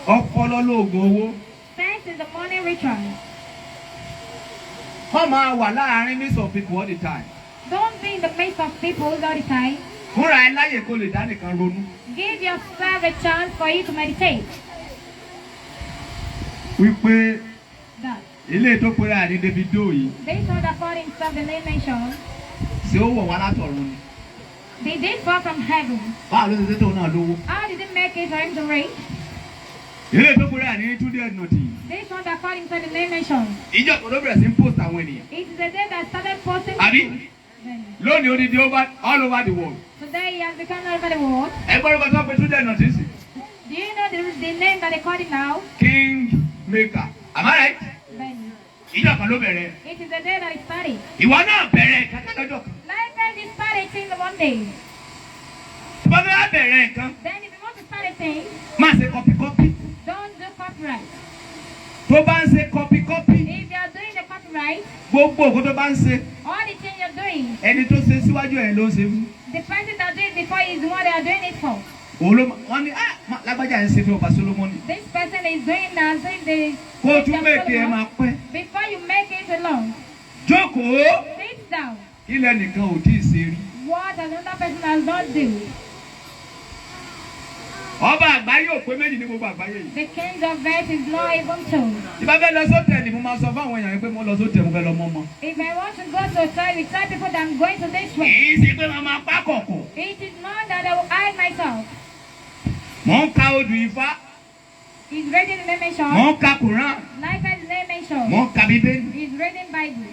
Ọpọlọ lóògùn owó. Sense is the money ritual. Wọ́n máa wà láàárín midst of people all the time. Don't be in the midst of people all the time. Fúnra ẹ láyè kó lè dá nìkan ronú. Give yourself a chance for you to meditate. Wípé That ilé tó pera ẹ̀ ní Davido yìí, this one that called himself the name mentioned, ṣé ó wọ̀ wá látọ̀run ni? they did fall from heaven. Báwo ló ṣe ṣe tóun náà lówó? How did it make it for him to reign? Ilé tó pera ẹ̀ ní Túndé Ẹ̀dùnàtì yìí. This one that called himself the name mentioned, Ìjọ kan ló bẹ̀rẹ̀ sí ń post àwọn ènìyàn. it is the day that started posting. Àbí? people. Then, Lónìí odidi over all over the world. today he has become all over the world. Ẹ gbọ́dọ̀ kan tó pe Túndé Ẹ̀dùnàtì sí. Do you know the name that they call it now? King Maker. Am I right? Then, Ìjọ kan ló bẹ̀rẹ̀. it is the day that it started. Ìwọ náà bẹ̀rẹ̀ kankan lọ́jọ́ kan. Likewise, it started in the one day. Tí wọ́n fẹ́ wá bẹ̀rẹ̀ nǹkan, Then, if you want to start a thing, má ṣe kọpikọpi. don't do copyright. Tó bá ń ṣe kọpikọpi, If you are doing the copyright, gbogbo òkú tó bá ń ṣe, all the things you're doing, ẹni tó ṣe síwájú ẹ̀ ló ń ṣe fún. the person that do it before is the one they are doing it for. Òun ló wọ́n ní ah lágbájá ń ṣe fún ọba Solomoni. This person is doing as if they. Kó o tún mèkì ẹ máa pẹ́. Before you make it alone, Jókòó. sit down. Ilẹ̀ nìkan ò tí ì ṣe rí. What another person has not do. Ọba àgbáyé ò pé méjì ní gbogbo àgbáyé yìí. The kings of earth is not even two. Tí bá fẹ́ lọ sótẹ̀lì, mo máa sọ fún àwọn èèyàn pé mo lọ sótẹ̀, mo fẹ́ lọ mọ́mọ́. If I want to go to hotel, we tell people that I'm going to this Kì way. í ṣe pé màá máa pa kọ̀kọ̀. It is not that I will hide myself. Mò ń ka odù Ifá, He's reading the name mò mention. ń ka Quran, Likewise, the name mention. mò ń ka Bíbélì. He's reading Bible.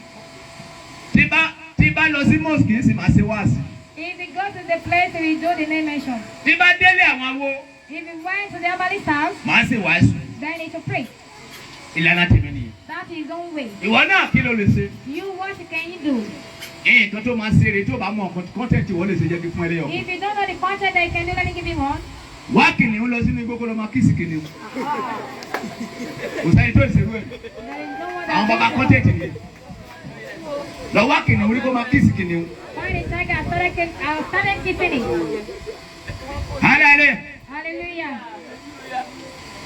Tí bá lọ sí mosque, kì í sì máa ṣe wáàsí. If he goes to the place, he will do the name mention. Tí bá délé àwọn awo, If he went to the herbalist house, màá ṣe wàásù. then he should pray. Ìlànà tèmi nìyẹn. That is his own way. Ìwọ náà, kí ló lè ṣe? You, what can you do? Nǹkan tó máa ṣe rè, tó bá mọ nǹkan content ìwọ lè ṣe, jẹ́ kí fún ẹ lẹ́yọ̀. If you don't know the content that you can do, let me give you one. Wá kìnìún lọ sínú igbó, kó lọ máa kiss kìnìún. Kò sẹ́ni tó lè ṣerú ẹ̀. There is no one Àwọn that bàbá does content nìyẹn. Lọ wá kìnìún rí, kó máa kiss kìnìún. Find a tiger, I started kissing it. Hallelujah. Hallelujah.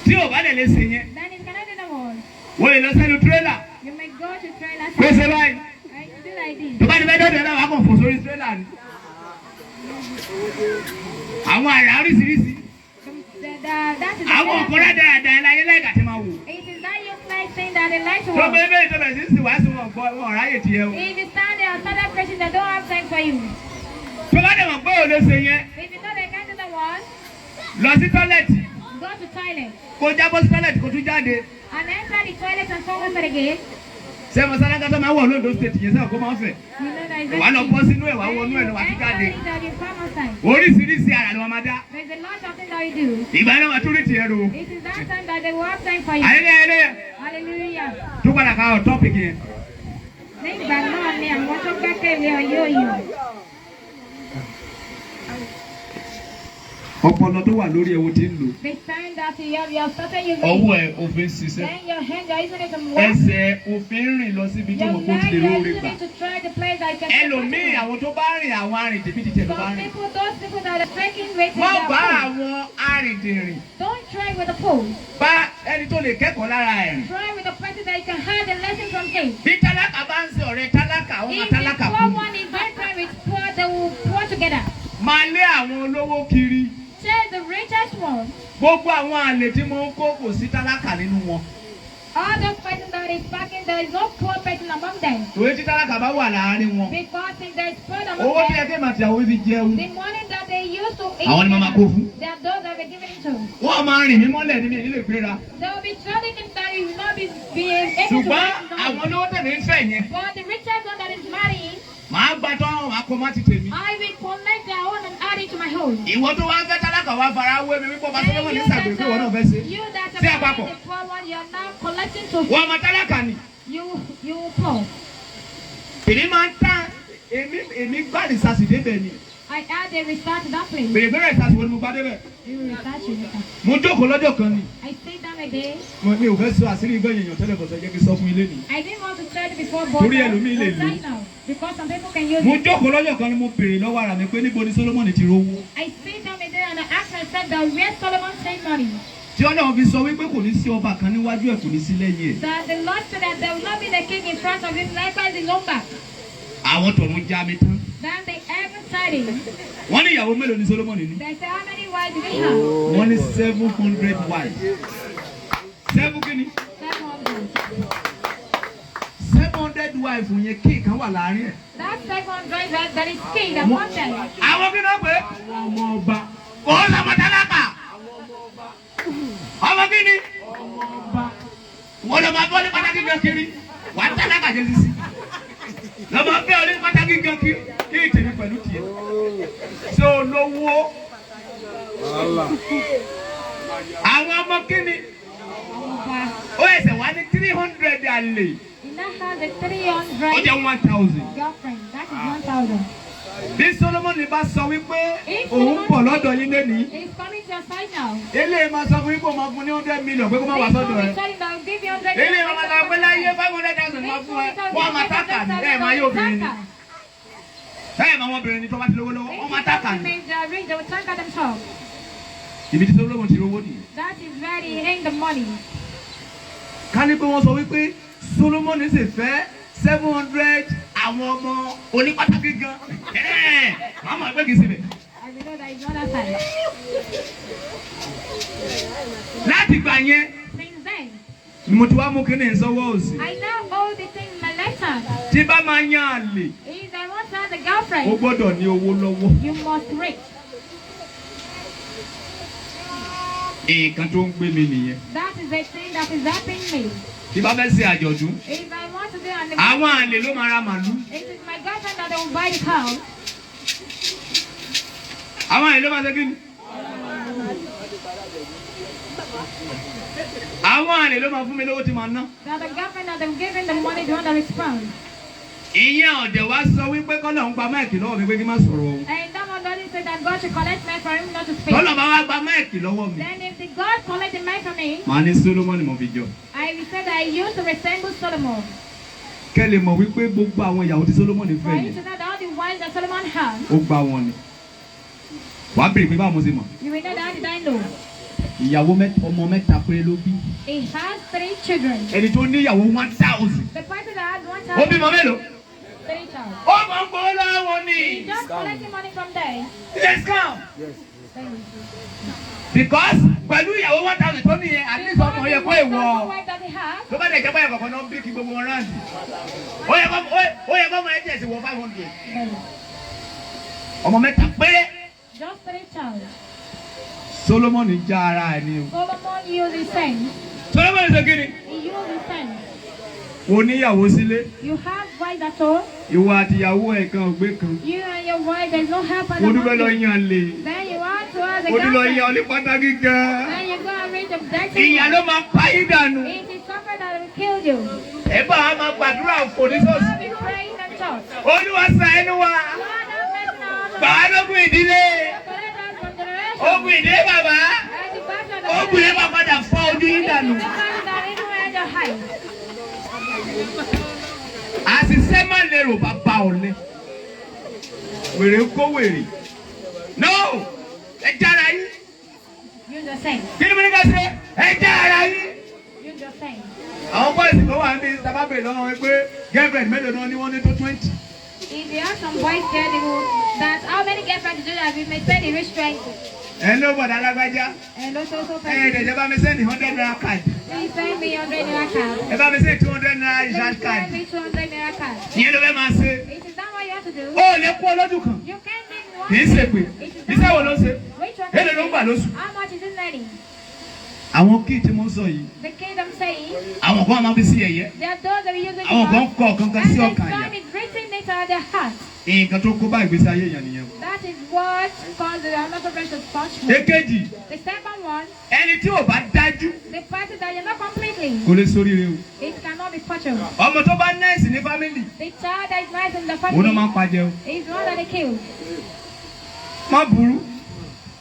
Tí ò bá lè lè ṣe yẹn, Then you cannot do the one. wọ́n lè lọ sẹ́nu tírélà. You may go to trailer. Kó ṣe báyìí. And you do like this. Tó bá ti fẹ́ dọ́dọ̀ náà, wàá kàn fò sórí tírélà ni. Àwọn àrà oríṣiríṣi. That is the Àwọn nǹkan rádaràda ẹ̀ láyé láìka ti máa wò. It is that useless thing that they like to Tó watch. bẹ́ẹ̀ bẹ́ẹ̀ tó bẹ̀rẹ̀ sí sí wàásù, wọn gbọ́, wọn ráyè tiẹ̀ o. If you stand there and start preaching, they don't have time for you. Tó bá dẹ̀ mọ̀ pé ò lè ṣe yẹn, If you know they can't do the one, lọ sí toilet. Go to toilet. Kó jábọ́ sí toilet, kó tún jáde. And enter the toilet and come out again. Ṣé mo sálángá tó máa wọ̀ lóńdó State yẹn sẹ́wọ̀n kó máa ń fẹ̀? You know that is Wàá lọ bọ́ sínú ẹ̀, wàá wọnú ẹ̀ lọ, wàá tún jáde. Enter it and you come outside. Oríṣiríṣi àrà ni wọ́n máa dá. There's a lot of things that you do. Ìgbà náà wàá tún rí tiẹ̀ rò. It is that time that they will have time for you. Hallelujah, hallelujah. Hallelujah. Tó padà ká ọ̀ topic yẹn. Nígbà náà ni àwọn tó gbẹ́kẹ̀lé ọ yóò yọ̀. Ọpọlọ tó wà lórí ẹ̀ wo ti ń lò. The time that you have started using Ọwọ́ it. ẹ̀ òfin ṣiṣẹ́. Then your hand, you are using it to work. Ẹsẹ̀ òfin rìn lọ síbi tó Your mọ̀ kó ti leg, lè you are róore using gbà. it to try the place that you can. Ẹlòmíì, àwọn tó bá rìn, àwọn arìndìbìtì tẹ̀ ló bá Some rìn. people, those people that are trekking with Má their bá pool. àwọn arìndìrìn. Don't try with the pool. Bá ẹni tó lè kẹ́kọ̀ọ́ lára ẹ̀ rìn. Try with the person that you can have the lesson from him. Bí tálákà bá ń ṣe ọ̀rẹ́ tálákà, àwọn máa If the tálákà poor kú. one is very friend with poor, they will poor together. Máa lé àwọn olówó kiri. Chase the richest one. Gbogbo àwọn àlè tí mo ń kó, kò sí tálákà nínú wọn. All those person that is packing, there is no poor person among them. Torí tí tálákà bá wà láàárín wọn, Because if there is poor among owó tí ẹ them, kí màtí àwọn fi jẹun, the money that they used to eat, àwọn ni màá máa kó fún. they are those that were given to. Wọ́n máa rìn mí mọ́lẹ̀ ní mi nílé ìgbéra. They will be trading him that he will not be able to Ṣùgbọ́n raise money. àwọn olówó tẹ̀mí ń fẹ́ yẹn, But the richest one that is marrying, màá gba tán, àwọn akọ má ti tèmi. I will collect their own and add it to my own. Ìwọ tó wá ń fẹ́ tálákà, wá fara wé mi wípé ọba And Solomon ní you sàgbèrè pé ìwọ náà fẹ́ ṣe. you that Sí are àpapọ̀. marrying the poor one, you are now collecting to Wọ́n ọmọ tálákà ni. you will poor. Èmi máa ń tán, èmi gbá rìsàsì débẹ̀ ni. I add a restart to that place. Bèrè bèrè rìsàsì wo ni mo gbá débẹ̀? You will restart you later. Mo jókòó lọ́jọ́ kan ni. I sit down again. Mi ò fẹ́ sọ àṣírí ìgbẹ́ èèyàn tẹ́lẹ̀ bọ̀sẹ̀, jẹ́ kí n sọ fún ilé ni. I didn't want to tell you before, but Torí ẹlòmíì lè but lò. right now, because some people can use Mo it. jókòó lọ́jọ́ kan ni, mo béèrè lọ́wọ́ ara mi pé níbo ni Solomoni ti rówó, I sit down again and I ask myself that where Solomon sent money. tí Ọlọ́run fi sọ wípé kò ní sí ọba kan níwájú ẹ̀, kò ní sí lẹ́yìn ẹ̀. That the Lord said that there will not be the king in front of him, likewise his own back. Àwọn tọ̀run já mi tán. Then the heaven started. Wọ́n ní ìyàwó mélòó ni Solomoni ní? They said, how many wives did he have? Wọ́n ní 700 wives. Seven kí ni? 700. 700 wives yẹn, kí kan wà láàrin ẹ̀. That 700, that is king, that one there. Àwọn kí náà pé? Àwọn ọmọ ọba. Kò ó sọmọ tálákà. Ọmọ kí ni? Ọmọ ọba. Wọ́n lọ máa bọ́ ní pátákì gan kiri. Wà á tálákà jẹ́ sísí. Lọ máa bẹ́ ọ ní pátákì gan kiri. Kí ìtẹ̀mí pẹ̀lú tiẹ̀? Ṣé olówó? Àwọn ọmọ kí ni? Ọba. Ó ẹsẹ̀ wá ní 300 àlè. He now has a 300 Ó jẹ́ 1,000. girlfriend. That is 1,000. Bí Solomoni bá sọ wípé òun bọ̀ lọ́dọ̀ yín lénìí, He's coming to your side now. eléyìí máa sọ fún yín kó máa fún ní 100 million pé kó má wá This sọ́dọ̀ one will ẹ. tell him that will give you 100 Eléyìí máa sọ pé láyé, 500,000 máa fún ẹ. Wọ́n máa tákà ní ẹ̀ máa yé obìnrin ni. Ẹ̀ máa wọ́n obìnrin ni tó bá ti lówó lọ́wọ́, wọ́n máa tákà ní. They are rich, they will tank at themselves. Ibi tí Solomon ti rówó nìyẹn. That is where he earned the money. Ká ní pé wọ́n sọ wípé Solomon sì fẹ́ 700 àwọn ọmọ onípátákì gan, màá mọ̀ pé kì í ṣe bẹ̀. I will know that it's not that side. Láti gbà yẹn Since then, ni mo ti wá mú kíní sọ́wọ́ òsì. I now hold the thing in my left hand. Tí bá máa yan àlè, If I want to have a ó girlfriend, gbọ́dọ̀ ní owó lọ́wọ́. you must rich. Nǹkan tó ń gbé mi nìyẹn. That is the thing that is helping me. Tí bá fẹ́ ṣe àjọ̀dún, If I want to do an àwọn àlè ló máa ra màlúù. it is my girlfriend that will buy the cow. Àwọn àlè ló máa ṣe kí ni? Àwọn àlè ló máa fún mi lówó tí màá ná. That the girlfriend that I'm giving the money, the one that responds. Ìyẹn ọ̀dẹ̀ wá sọ wípé kọ́lọ̀ ń gba máìkì lọ́wọ́ mi pé kí n má sọ̀rọ̀ òun. And that one doesn't say that God should collect money for him not to speak. Kọ́lọ̀ bá wá gba máìkì lọ́wọ́ mi. Then if the God collect the money from me, Màá ní Solomoni mo fi jọ. I will say that I used to resemble Solomon. Kẹ́ lè mọ̀ wípé gbogbo àwọn ìyàwó tí Solomoni For fẹ́ you yẹn, to know that all the wives that Solomon had, ó gba wọn ni. Wàá bèrè pé báwo mo ṣe mọ̀. you will know that how did I know? Ìyàwó ọmọ mẹ́ta péré ló bí. He has 3 children. Ẹni tó níyàwó 1,000. The person that has 1 Ó child, bímọ mélòó? 3 child. Ó máa ń gbowó lọ́wọ́ ni. He just collecting money from there. Let's come. Because pẹ̀lú ìyàwó 1,000 tó níyẹn, at least ọmọ yẹ kó ìwọ. Wife that he has, Tó bá lè jẹ́ báyọ̀ kọ̀ọ̀kan náà bí kí gbogbo wọn ráǹdì. Ó yẹ kó ọmọ ẹ jẹ̀ sí wọ 500. Ọmọ mẹ́ta péré. just 3 child. Solomoni já ara ẹ̀ ni o. Solomon used his sense. Solomoni ṣe kí ni? He used his sense. O níyàwó sílé. You have wife at all. Ìwọ àti ìyàwó ẹ̀ kan ò gbé kan. You and your wife, there's no help at O dúpẹ́ lọ all. yan lè. Then you want to have a O dúpẹ́ lọ yan girlfriend. oní pàtàkì gan. Then you go and read the dirty Ìyà one. ló máa pa yín dànù. It is something that will kill you. Ẹ bá wa máa gbàdúrà òfò ní You ṣọ́ọ̀ṣì. will be praying and church. Olúwa ṣàánú wa. Lord have mercy on us. Gbà wá lógun ìdílé. Separate us from generation. Ogun ìdílé bàbá. And the battle of the Ogun yẹn máa padà fọ́ ojú yín dànù. It is the battle that even when your eyes. Àṣìṣe má lérò bàbá ọ̀lẹ. Wèrè ń kó wèrè. No! Ẹ jára yín. Use your sense. Kí ni mo ní ká ṣe? Ẹ jára yín. Use your sense. Àwọn bọ́ọ̀sì kan wà níbi sábà bèrè lọ́wọ́ wọn pé girlfriend mélòó náà ni wọ́n ní tó 20. If you have some boys here, they will, that how many girlfriends do you have? You may spend the rich trying. Ẹ ló bọ̀dá alágbájá. And also, so Ẹ ẹ̀dẹ̀ bá mi sẹ́ni 100 naira card. Please send me 100 naira card. Ẹ bá mi sẹ́ni 200 naira Please recharge card. send me 200 naira card. Ìyẹn ló fẹ́ máa ṣe. It is that what you have to do. Ó lè kú ọlọ́dún kan. You can't live in Kì í one. ṣe pé. It is Iṣẹ́ wo ló ń ṣe? Which one? Èló ló ń gbà lóṣù? How much is it earning? Àwọn kíì tí mo ń sọ yìí. The kingdom saying Àwọn kan máa fi sí ẹ̀yẹ. there are those that will use it. Àwọn kan kọ kankan And sí the ọkàn àyà. psalm is written into their heart. Nǹkan tó kó bá ìgbésí ayé èèyàn nìyẹn. That is what caused the another branch of punishment. Èkejì, The second one, ẹni tí ò bá dájú the party that you're not completely, kò lè ṣoríire o. it cannot be purchased. Ọmọ tó bá nẹ́ẹ̀sì ní fámìlì, The child that is nice in the òun náà máa family ń pajẹ o. is the one that they kill. Má burú,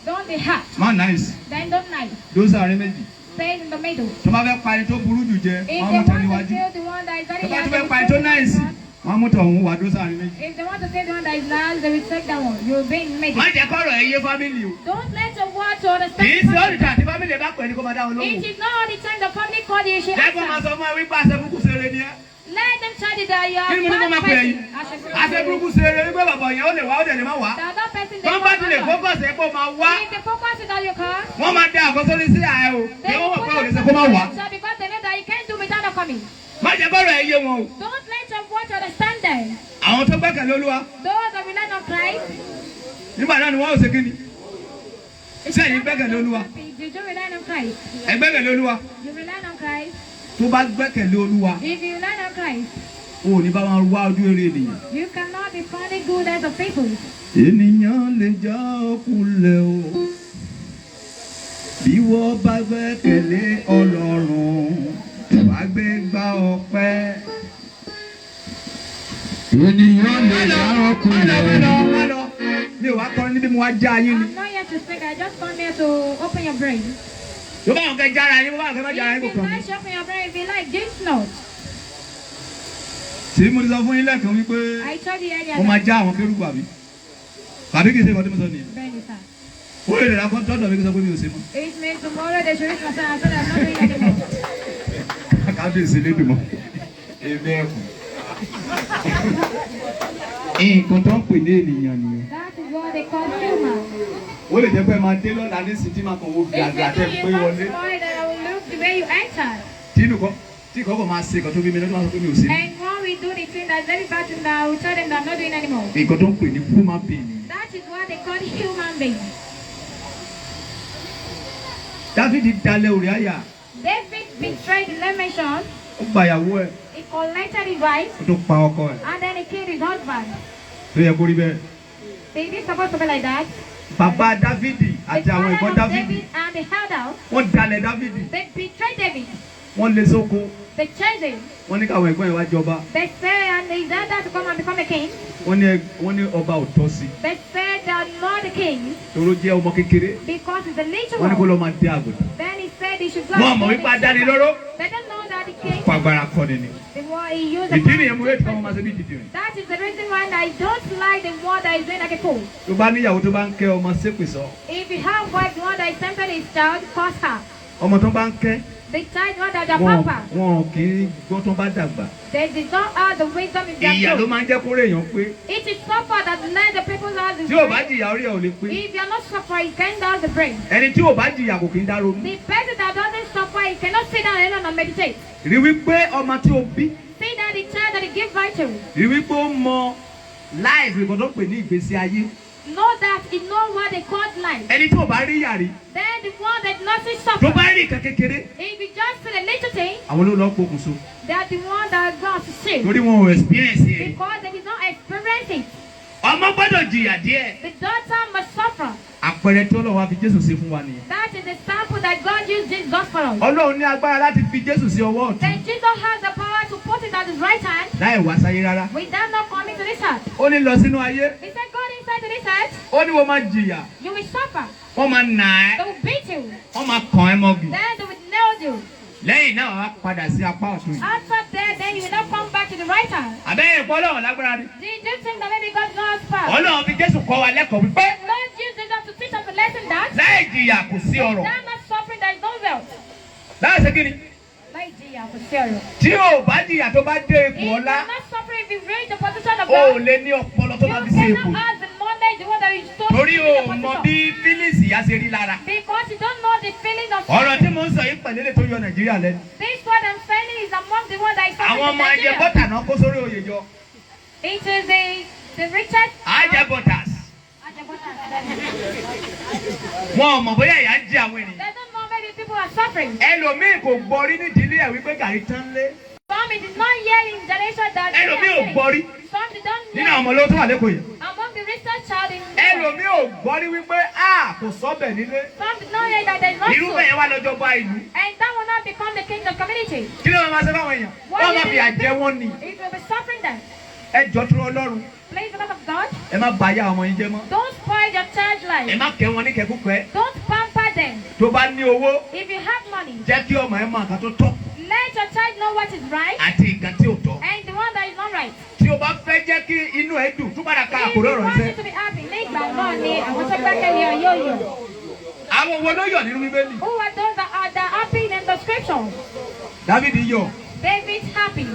Don't be hurt. má náìsì, Then don't nice. dó sáàrin méjì. Stay in the middle. Tó bá fẹ́ pa ẹni tó burú jù jẹ, If wọ́n á they mú tẹ want to níwájú. kill the one that is Tó very bá young, tún they fẹ́ will pa ẹni take tó the náìsì, one. wọ́n á mú tọ̀hún wá dó sáàrin méjì. If they want to kill the one that is last, they will take that one. You will be in the middle. Má jẹ́ kọ́rọ̀ ẹ yé fámìlì o. Don't let your word to Kì understand. í ṣe ọ̀dìtà àti fámìlì ẹ bá pè é ní kó máa dá wọn lóhùn. It is not all the time the family call you, you should Jẹ́ kó máa answer. sọ fún ẹ wípé àṣẹ burúkú ṣe eré ni ẹ́. Let them tell you that you Kí are ni mo ní kó bad máa pè é yìí? person. Àṣẹ burúkú ṣe eré wípé bàbá yẹn ó lè wá ó dẹ̀ lè má wá. The other person they Tó bá ti lè want fókọ̀sì ẹ pé ó máa wá. If they focus it on your car, Wọ́n máa dá àkọsórí sí ààrẹ o. they Kí wọ́n will mọ̀ pé put ò lè ṣe on kó má wá. pressure because they know that you can't do without the coming. Má jẹ́ kọ́rọ̀ ẹ yé wọn o. Don't let your word to understand them. Àwọn tó gbẹ́kẹ̀lé Olúwa Those that rely on Christ, nígbà náà ni wọ́n ò ṣe kí ni. Ṣé ẹ̀yin gbẹ́kẹ̀lé Olúwa? Did you rely on Christ? Ẹ gbẹ́kẹ̀lé Olúwa. You rely on Christ. Tó bá gbẹ́kẹ̀lé Olúwa, If you rely on Christ, o ò ní bá wọn wá ojú eré ènìyàn. you cannot be finding good as of people. Ènìyàn lè já ọkùnlẹ̀ o. Bí wọ́n bá gbẹ́kẹ̀lé Ọlọ́run, wàá gbé gbá ọpẹ́. Ènìyàn lè já Má lọ, ọkùnlẹ̀ má lọ, má lọ. Mi ò wá kọrin níbi mo wá já yín ni. I'm not here to speak. I just come here to open your brain. Tó bá wọn kẹ jára yín, bó bá wọn kẹ má jára yín If kò you kàn mí. like, open your brain. If you like, just not. Ṣé mo ti sọ fún yín lẹ́ẹ̀kan wípé I told you earlier. mo máa já àwọn kérúbù àbí? Tàbí kì í ṣe ìkọ́ tí mo sọ nìyẹn. Bẹ́ẹ̀ni sir. Ó lè rà kọ́ tọ́dọ̀ mi kí n sọ pé mi ò ṣe mọ́. It means tomorrow they should reach my son and say I'm not doing anymore. Kábíyèsí lédùmọ̀. Èmi ẹ̀kún. Nǹkan tó ń pè ní ènìyàn nìyẹn. That is what they call human. Ó lè jẹ́ pé ẹ máa dé lọ́la nísìnyí tí màá kàn wo If gàgà tẹ́ you pé do, you wọlé. come tomorrow, then I will look the way you entered. Tí inú kan tí ìkọ́kọ̀ máa ṣe nǹkan tó bí mi lọ́dún máa sọ pé mi ò ṣe. And when we do the thing that's very bad to them, I will tell them that I'm not doing anymore. Nǹkan tó ń pè ní human being nìyẹn. That is what they call human being. Dáfídì dalẹ̀ Ùríáyà, David betrayed the Lamentations. ó gba ìyàwó ẹ̀, He collected his wife, ó tún pa ọkọ ẹ̀. and then he killed his husband. Tó yẹ kó rí bẹ́ẹ̀. Is it supposed to be like that? Bàbá Dáfídì The àti àwọn father ẹ̀gbọ́n of Dáfídì, David and the elders, wọ́n dalẹ̀ Dáfídì, they betrayed David. wọ́n lé sóko, They chased him. wọ́n ní káwọn ẹ̀gbọ́n ẹ̀ wá jọba, They said, and his elder to come and become a king. wọ́n ní ọba ò tọ́ sí. They said they are not the king Toró jẹ́ ọmọ kékeré, because he's a little wọ́n ní kó one. lọ máa dé àgùntàn. Then he said he should go. Wọ́n and mọ̀ do wípé the adánilóró They don't know that the king, fagbára kọ́ni ni. the one he used. the Ìdí power nìyẹn mo to rẹ́ tí do wọ́n máa ṣe bí dìdìrín. That is the reason why I don't like the one that is doing like a fool. Tó bá níyàwó tó bá ń kẹ́ ọmọ ṣépè sọ. If you have wife, the one that is tempted his child, curse her. Ọmọ tó bá ń kẹ́, The child, one that they wọn pamper, wọn kì í gbọ́n tó bá dàgbà. they did not have the wisdom in their Ìyà ló soul. máa ń jẹ́ kórè èèyàn pé. It is suffer that led the people out the Tí ò bá brain. jìyà orí ẹ̀ ò lè pé. If you are not suffer, you can't have the brain. Ẹni tí ò bá jìyà kò kí ń dá ronú. The person that doesn't suffer, he cannot sit down alone and meditate. Rí wípé ọmọ tí o bí, See that the child that he give birth to, rí wípé ó mọ láìsí nǹkan tó ń pè ní ìgbésí ayé. know that he know what they call life. Ẹni tí ò bá rí yà rí, Then the one that doesn't tó suffer, bá rí nǹkan kékeré, if you just see the little thing, àwọn ló lọ pokùnso. they are the one that go to sin. Torí wọn ò experience ẹ̀. Because they did not experience it. Ọmọ gbọ́dọ̀ jìyà díẹ̀. The daughter must suffer. Àpẹẹrẹ tí Ọlọ́run wá fi Jésù ṣe fún wa nìyẹn. That is the sample that God used Jesus for us. Ọlọ́run ní agbára láti fi Jésù sí ọwọ́ ọ̀tún Then Jesus has the power to put it at his right hand láì wá sáyé rárá. without not coming to this earth. Ó ní lọ sínú ayé, He said, God inside to this earth, ó ní wọ́n máa jìyà, you will suffer. Wọ́n máa nà ẹ́, They will beat you. wọ́n máa kàn ẹ́ mọ́gì. Then they will nail you. Lẹ́yìn náà wàá padà sí apá ọ̀tún yìí. After that, then you will not come back to the right hand. Àbẹ́yẹ̀ ìpọ́ Ọlọ́run lágbára ni. Did you think that maybe God knows power? Ọlọ́run fi Jésù kọ́ wa lẹ́kọ̀ọ́ wípé Lord used Jesus to teach us a lesson that láì jìyà kò sí ọrọ̀. without not suffering, there is no wealth. Láì ṣe kí ni? Like jìyà kò sí ọrọ̀. Tí o bá jìyà tó bá dé If ipò you ọlá, are not suffering, if you reach the position of o ò God, lè ní ọpọlọ tó you máa fi ṣe ipò. cannot have the knowledge, the one that you told Torí to o the mọ position. bí Fílíìsì yá ṣe rí lára. Because you don't know the feeling of Ọ̀rọ̀ tí mo ń sọ yìí pẹ̀lú èlé tó yọ Nàìjíríà lẹ́nu. This what I'm saying is among the one that is suffering Àwọn in ọmọ ajẹ Nigeria. bọ́tà náà kó sórí oyè yọ. It is the richest. Ajẹ bọ́tàs. Wọn ò mọ̀ bóyá ìyà ń jẹ àwọn ènìyàn. They don't know maybe people are suffering. Ẹlòmíì kò gbọ́ rí nídìílé ẹ̀ wípé gàrí tán lé. Some it is not yet in generation that they Ẹlòmíì ò are gbọ́ rí saying. Some they don't nínú know. àwọn ọmọ olówó tó wà lẹ́kọ̀ọ́ yìí. Among the richest child in Ẹlòmíì ò gbọ́ rí wípé a kò sọ́bẹ̀ nílé. Some did not hear that there is not Irúfẹ́ food. yẹn wá lọ́jọ́ bá ìlú. And that will not become the king of community. Kí ló máa ṣe fáwọn èèyàn? Wọ́n máa fi àjẹ wọ́n ni. It will be suffering them. Ẹ jọ̀ọ́ tó Ọlọ́run, Please, because of God, ẹ má bà ayé àwọn ọmọ yín jẹ́ mọ́. don't spoil your child's Ẹ life. má kẹ́ wọn ní kẹ́kúkẹ́. Don't pamper them. Tó bá ní owó, If you have money, Jẹ́ kí ọmọ ẹ mọ nǹkan tó tọ́ let your child know what is right àti nǹkan tí ò tọ́. and the one that is not right. Tí o bá fẹ́ jẹ́ kí inú ẹ dùn, tún padà ka If àkórí you ọ̀rọ̀ want iṣẹ́. it to be happy, nígbà náà ni àwọn tó gbẹ́kẹ̀lé ọ yóò yọ̀. Àwọn wo ló yọ̀ nínú Bíbélì? Who are those that are that happy in the scripture? Dáfídì yọ̀. David happy.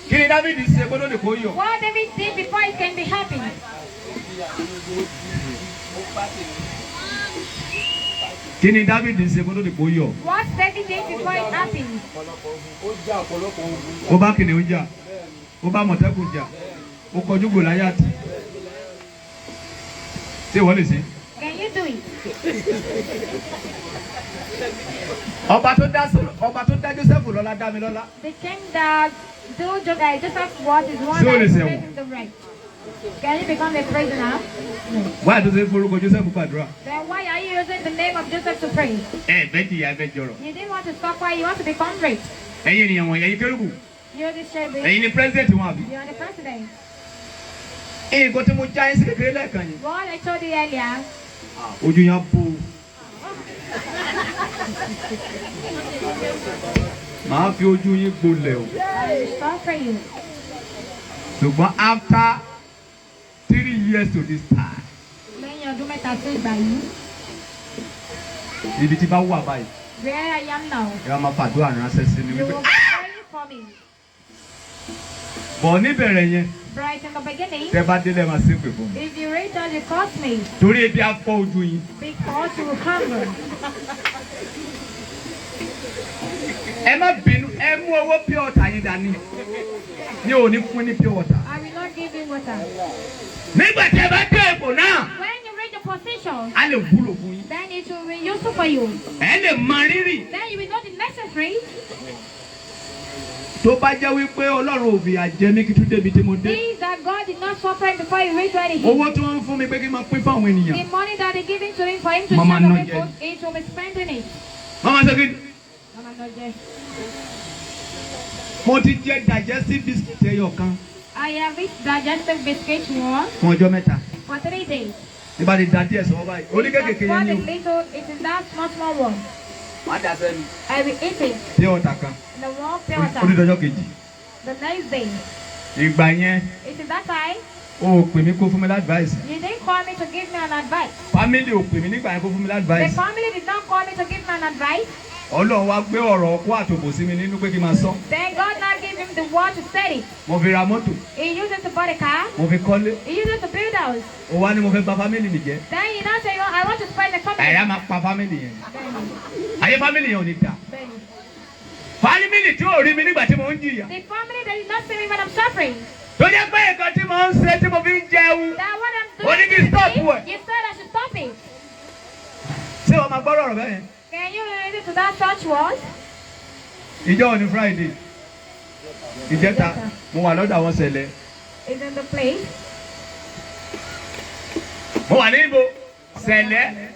Kí ni Dáfídì ṣe kó tó lè kó yọ̀? What David did before he can be happy. Kí ni Dáfídì ṣe kó tó lè kó yọ̀? What David did before he happy. Ó bá kìnìún jà, ó bá Àmọ̀tẹ́kùn jà, ó kọjú Gòláyátì. Ṣé ìwọ lè ṣe? Can you do it? Ọba tó dá Jósẹ́fù lọ́lá dá mi lọ́lá. The king that do Joseph what is one Ṣé o that lè is ṣẹ̀wọ̀n? raising the right. Can you become a prisoner? No. Wáyà tó ṣe forúkọ Jósẹ́fù gbàdúrà. Then why are you using the name of Joseph to pray? Ẹ fẹ́ jìyà, ẹ fẹ́ jọrọ̀. You didn't want to suffer, you want to become rich. Ẹ̀yin ènìyàn wọ̀nyí, ẹ̀yin kérúbù, You're the shepherd. ẹ̀yin ni president wọn àbí? You're the president. Nǹkan tí mo já yín sí kékeré lẹ́ẹ̀kan yẹn. What I told you earlier, Ojú yẹn á bó. Màá fi ojú yín gbolẹ̀ o. I will suffer you. Ṣùgbọ́n after 3 years to this time, Lẹ́yìn ọdún mẹ́ta sí ìgbà yìí, ibi tí bá wà báyìí, where I am now, ẹ wá máa fàdúrà ránṣẹ́ sí mi you wípé. will pray for me. Bọ̀ níbẹ̀rẹ̀ yẹn, Right in the beginning, Tẹ́ bá délẹ̀ máa ṣépè fún mi. if you reach out, you curse me Torí ebi á fọ́ ojú yín. because you will hunger. Ẹ má bínú, ẹ mú owó pure water yín dání. Mi ò ní fún ní pure water. I will not give you water. Nígbà tí ẹ bá dé ipò náà, When you reach the position, Á lè wúlò fún yín. then it will be useful for you. ẹ lè mọ rírì. Then you will know the necessary. Tó bá jẹ́ wípé Ọlọ́run ò fìyà jẹ mí kí tún débi tí mo dé. Things that God did not suffer him before he reached where he is. Owó tí wọ́n ń fún mi pé kí n máa pín fáwọn ènìyàn. The money that they giving to him for him to Mama share no the people, it will be spending it. Mama sọ kí ni? Mama no jẹ. Mo ti jẹ digestive biscuit ẹyọ kan I have eaten digestive biscuit one fún ọjọ́ 3 for 3 days. Nígbà tí da díẹ̀ sọ́wọ́ báyìí. Oníkékèké For yẹn the ni o. little, it is that small, small one. Má dà sẹ́nu. I will eat it. Pure water kan. The one pure Ó di water. dọjọ́ kejì. The next day. Ìgbà yẹn, It is that time. o ò pè mí kó fún mi ládvice. You didn't call me to give me an advice. Family ò pè mí nígbà yẹn kó fún mi The ládvice. family did not call me to give me an advice. Ọlọ́run wá gbé ọ̀rọ̀ ọkọ àtòkò sí mi nínú pé kí n máa sọ. Then God now gave him the word to say it. Mo fi ra mọ́tò, He used it to buy a car. mo fi kọ́lé. He used it to build house. Ó wá ní mo fẹ́ bà family mi jẹ́. Then you now say, I want to spoil the family. Àyà máa pa family yẹn. Ayé family yẹn ò ní dà. Then Family tí ò rí mi nígbà tí mò ń jìyà. the family that did not see me when I'm suffering. Tó jẹ́ pé nǹkan tí mò ń ṣe tí mo fi ń jẹun. That what I'm Ó ní doing kí n stop to me, ẹ̀. you said I should stop it. Ṣé o máa gbọ́rọ̀ ọ̀rọ̀ bẹ́ẹ̀ yẹn? Can you listen to that such words? Ìjọ́ òní Friday. Ìjẹta, mo wà lọ́dọ̀ àwọn sẹ̀lẹ̀. Is in the place. Mo wà ní ibo sẹ̀lẹ̀.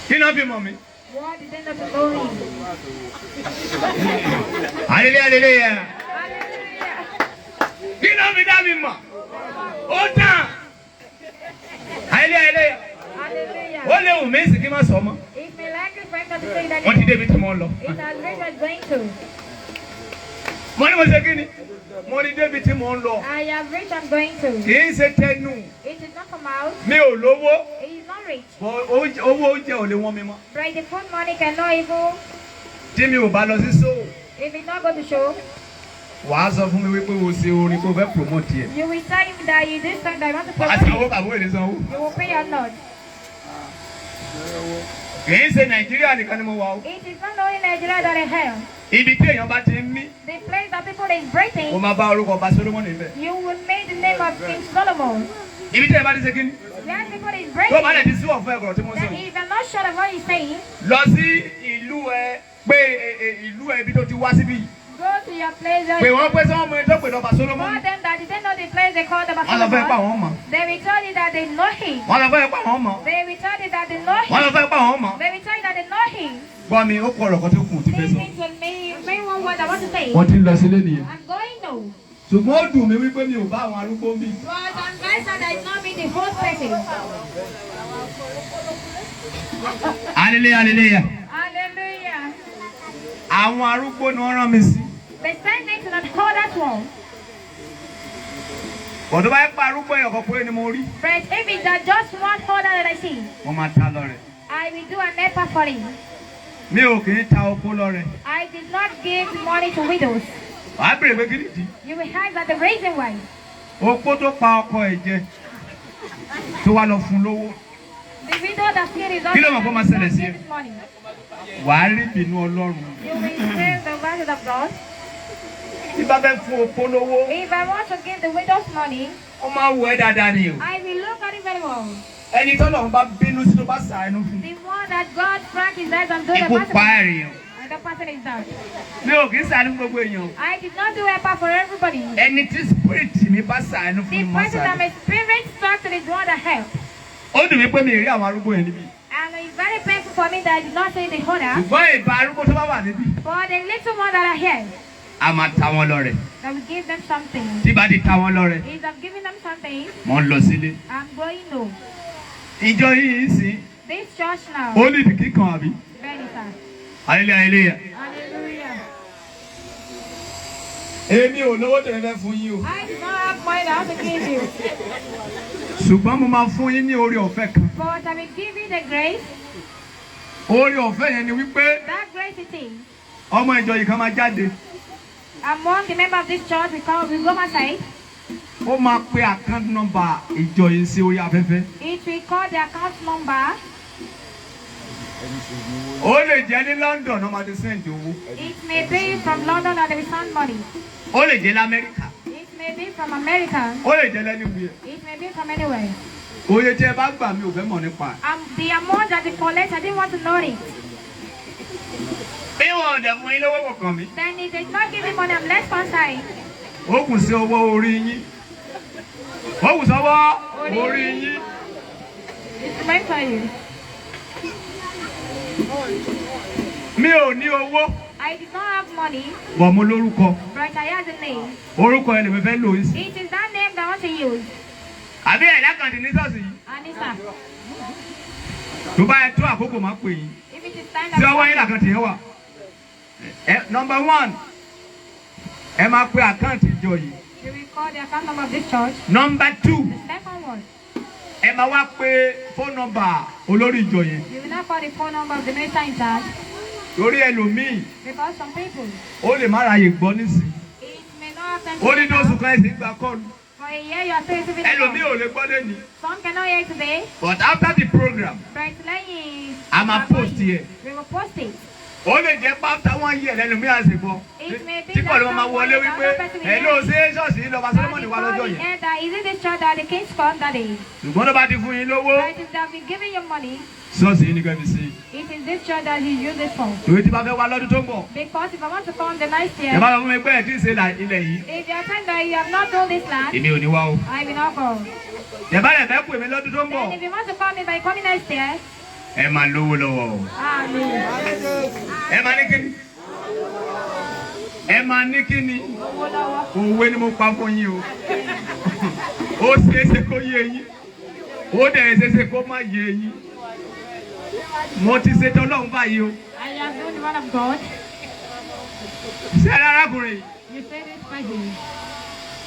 Kí náà fi mọ̀ mí? What did they not know him? Hallelujah, hallelujah. Hallelujah. Kí náà fi dá mi mọ̀? Ó tàn. Hallelujah, hallelujah. Hallelujah. Ó léwu mí sì kí n má sọ mọ́. It may likely for him not to say that Wọ́n ti débi tí mo ń lọ. it has reached where it's going to. Mo ní mo ṣe kí ni? Mo ní débi tí mo ń lọ. I have reached I'm going to. Kì í ṣe tẹnu. It is not from out. Mi ò lówó. It is not rich. Bọ̀ owó oúnjẹ ò lè wọ́n mi mọ́. But the food money cannot even, Tí mi ò bá lọ sí sóò, if it not go to show, wàá sọ fún mi wípé o ṣe orin tó fẹ́ promote yẹ. you will tell him that you did something that you want to Wàá promote. sanwó bàbá òní sanwó. You will pay or not. Kì í ṣe Nàìjíríà nìkan ni mo wà o. It is not only Nigeria that I have. Ibi tí èèyàn bá ti ń mí, The place that people is O breathing, máa bá orúkọ ọba Solomoni níbẹ̀. you will make the name of King Solomon. Ibi tí èèyàn bá ti ṣe kí ni? Where people is Tó bá lè breathing, ti sí ọ̀fẹ́ ọ̀rọ̀ tí mo sọ that yìí. if you're not sure of what he's saying, Lọ sí ìlú ẹ pé ìlú ẹ ibi tó ti wá síbí yìí. go to your place. Pè wọ́n pé sọ́wọ́n mọ ẹni tó pè lọ́ba Solomoni. Tell them that they don't know the place they call the Wọ́n lọ fẹ́ pa Solomon. àwọn mọ̀. They will tell you that they know him. Wọ́n lọ fẹ́ pa àwọn mọ̀. They will tell you that they know Wọ́n him. lọ fẹ́ pa àwọn mọ̀. They will tell you that they know him. Gbọ́ mi, ó kọ ọ̀rọ̀ kan tó kù tí fẹ́ sọ. Listen to me. Bring one word I want to say. Wọ́n ti ń lọ sílé nìyẹn. I'm going now. Ṣùgbọ́n ó dùn mí wípé mi ò bá àwọn arúgbó ń bí. But I'm very sad that it's not me the whole person. Hallelujah, hallelujah. Hallelujah. Àwọn arúgbó ni wọ́n rán mi sí. They sent me to the other one. Bọ̀dọ̀ bá yẹ pa arúgbó ẹ̀yọ̀ kan péré ni mo rí. But if it's that just one order that I see, Mo máa ta lọ́rẹ. I will do an effort for him. Mi ò kì í ta opó lọ́rẹ. I did not give money to widows. Wàá béèrè pé kí nìdí? You will ask that the reason why. Opó tó pa ọkọ ẹ̀ jẹ tó wá lọ fún lówó. The widow that killed his Kí ló mọ̀ kó máa ṣẹlẹ̀ sí ẹ? husband this money. Wàá rí ìbínú Ọlọ́run. You will save the wrath of God. Tí bá fẹ́ fún opó lówó, If I want to give the widows money, ó máa wù ẹ́ dáadáa ni o. I will look at it very well. Ẹni tọ́lọ́run bá bínú sí tó bá ṣàánú fún. The one that God cracked his eyes and do the Ikú person, pa èèyàn. and the person is dead. Mi ò kì í ṣàánú fún gbogbo èèyàn o. I did not do effort for everybody. Ẹni tí spirit mi bá ṣàánú fún The mi máa person that ṣàánú. my spirit struck to is the one that helped. Ó dùn mí pé mi ì rí àwọn arúgbó yẹn níbí. And it's very painful for me that I did not see the owner. Ṣùgbọ́n ìbá arúgbó tó bá wà níbí, But the little one that I hear, a máa ta wọn lọ́rẹ. that will give them something. Tí bá ti ta wọn lọ́rẹ, If I'm giving them something, mò ń lọ sílé. I'm going home. Ìjọ yìí ń sìn, This church now, ó ní ìdí kíkan àbí? very sad. Hallelujah, hallelujah. Hallelujah. Èmi ò lówó tẹ̀lé fẹ́ fún yín o. I do not have money that I want to give you, Ṣùgbọ́n mo máa fún yín ní oore ọ̀fẹ́ kan. but I will give you the grace. Oore ọ̀fẹ́ yẹn ni wípé That grace it is. ọmọ ìjọ yìí kan máa jáde. Among the members of this church, we go outside. Ó máa pe account number ìjọ yìí sí orí afẹ́fẹ́. It will call the account number. Ó lè jẹ́ ní London náà máa ti send owó. It may be from London that they will send money. Ó lè jẹ́ l'Amẹ́ríkà. It may be from America. Ó lè jẹ́ l'anywhere. It may be from anywhere. Oye tí ẹ bá gbà, mi ò fẹ́ mọ̀ nípa ẹ̀. The amount that they collect, I didn't want to know it. Bí wọn ò dẹ̀ fún yín lówó, kò kàn mí. Then if they did not give me money, I'm less concerned. Ó kù sí ọwọ́ orí yín. Ó kù sọ́wọ́ orí yín. It's meant for you. Mi ò ní owó. I did not have money, Bọ̀ mo lórúkọ. but I have a name. Orúkọ ẹ lèmi fẹ́ lò ó sí. It is that name that I want to use. Àbí ẹ̀ l'account ní ṣọ́ọ̀ṣì yìí? Anissa, Tó bá yẹ tó àkókò, máa pè yín. if it is time Sí that ọwọ́ yín l'account yẹn wà. Ẹ number one, ẹ máa pe account ìjọ yìí. You will call the account number of this church. Number two, The second one, ẹ máa wá pe phone number olórí ìjọ yẹn. you will not call the phone number of the minister in charge Torí ẹlòmíì, because some people, ó lè má ráyè gbọ́ nísìnyí. it may not have time to Ó ní hear oṣù now. kan ẹ sì ń gba call. For a year, you are still receiving the Ẹlòmíì call. ò lè gbọ́ lẹ́ni. Some cannot hear today, But after the program, but lẹ́yìn a máa post yẹ. We will post it. Ó lè jẹ́ pé after one year lẹ́nu mi à ṣe gbọ́. It may be Tí kò ló máa wọlé wípé ẹ̀ ló ṣe ṣọ́ọ̀ṣì yìí lọ́ba Solomoni wá lọ́jọ́ yẹn. Elder, is it this church that the kings come that day? Ṣùgbọ́n tó bá ti fún yín lówó, But if they have been giving you money, ṣọ́ọ̀ṣì yìí ní kẹ́ fi sí. it is this church that you use it for. Torí tí bá fẹ́ wá lọ́dún tó ń bọ̀, Because if I want to come the next ẹ year, bá sọ fún mi pé ẹ̀ tí ì ṣe ilẹ̀ yìí, if you are saying that you have not done this land, èmi ò ní wá o. I will not go. Ẹ bá lè fẹ́ pè mí lọ́dún tó ń bọ̀, Then if you want to call me by coming next year, ẹ máa lówó lọ́wọ́ o. Amen. Ẹ máa ní kíni? Ẹ máa ní kíni? Owó lọ́wọ́. Òwe ni mo pa fún yín o. Ó ṣeé ṣe kó yé yín. Ó dẹ̀ ṣeé ṣe kó má yé yín. Mo ti ṣe tọ́lọ́run báyìí o. I have known the one of God. Ṣé ẹ arákùnrin yìí? You say this person.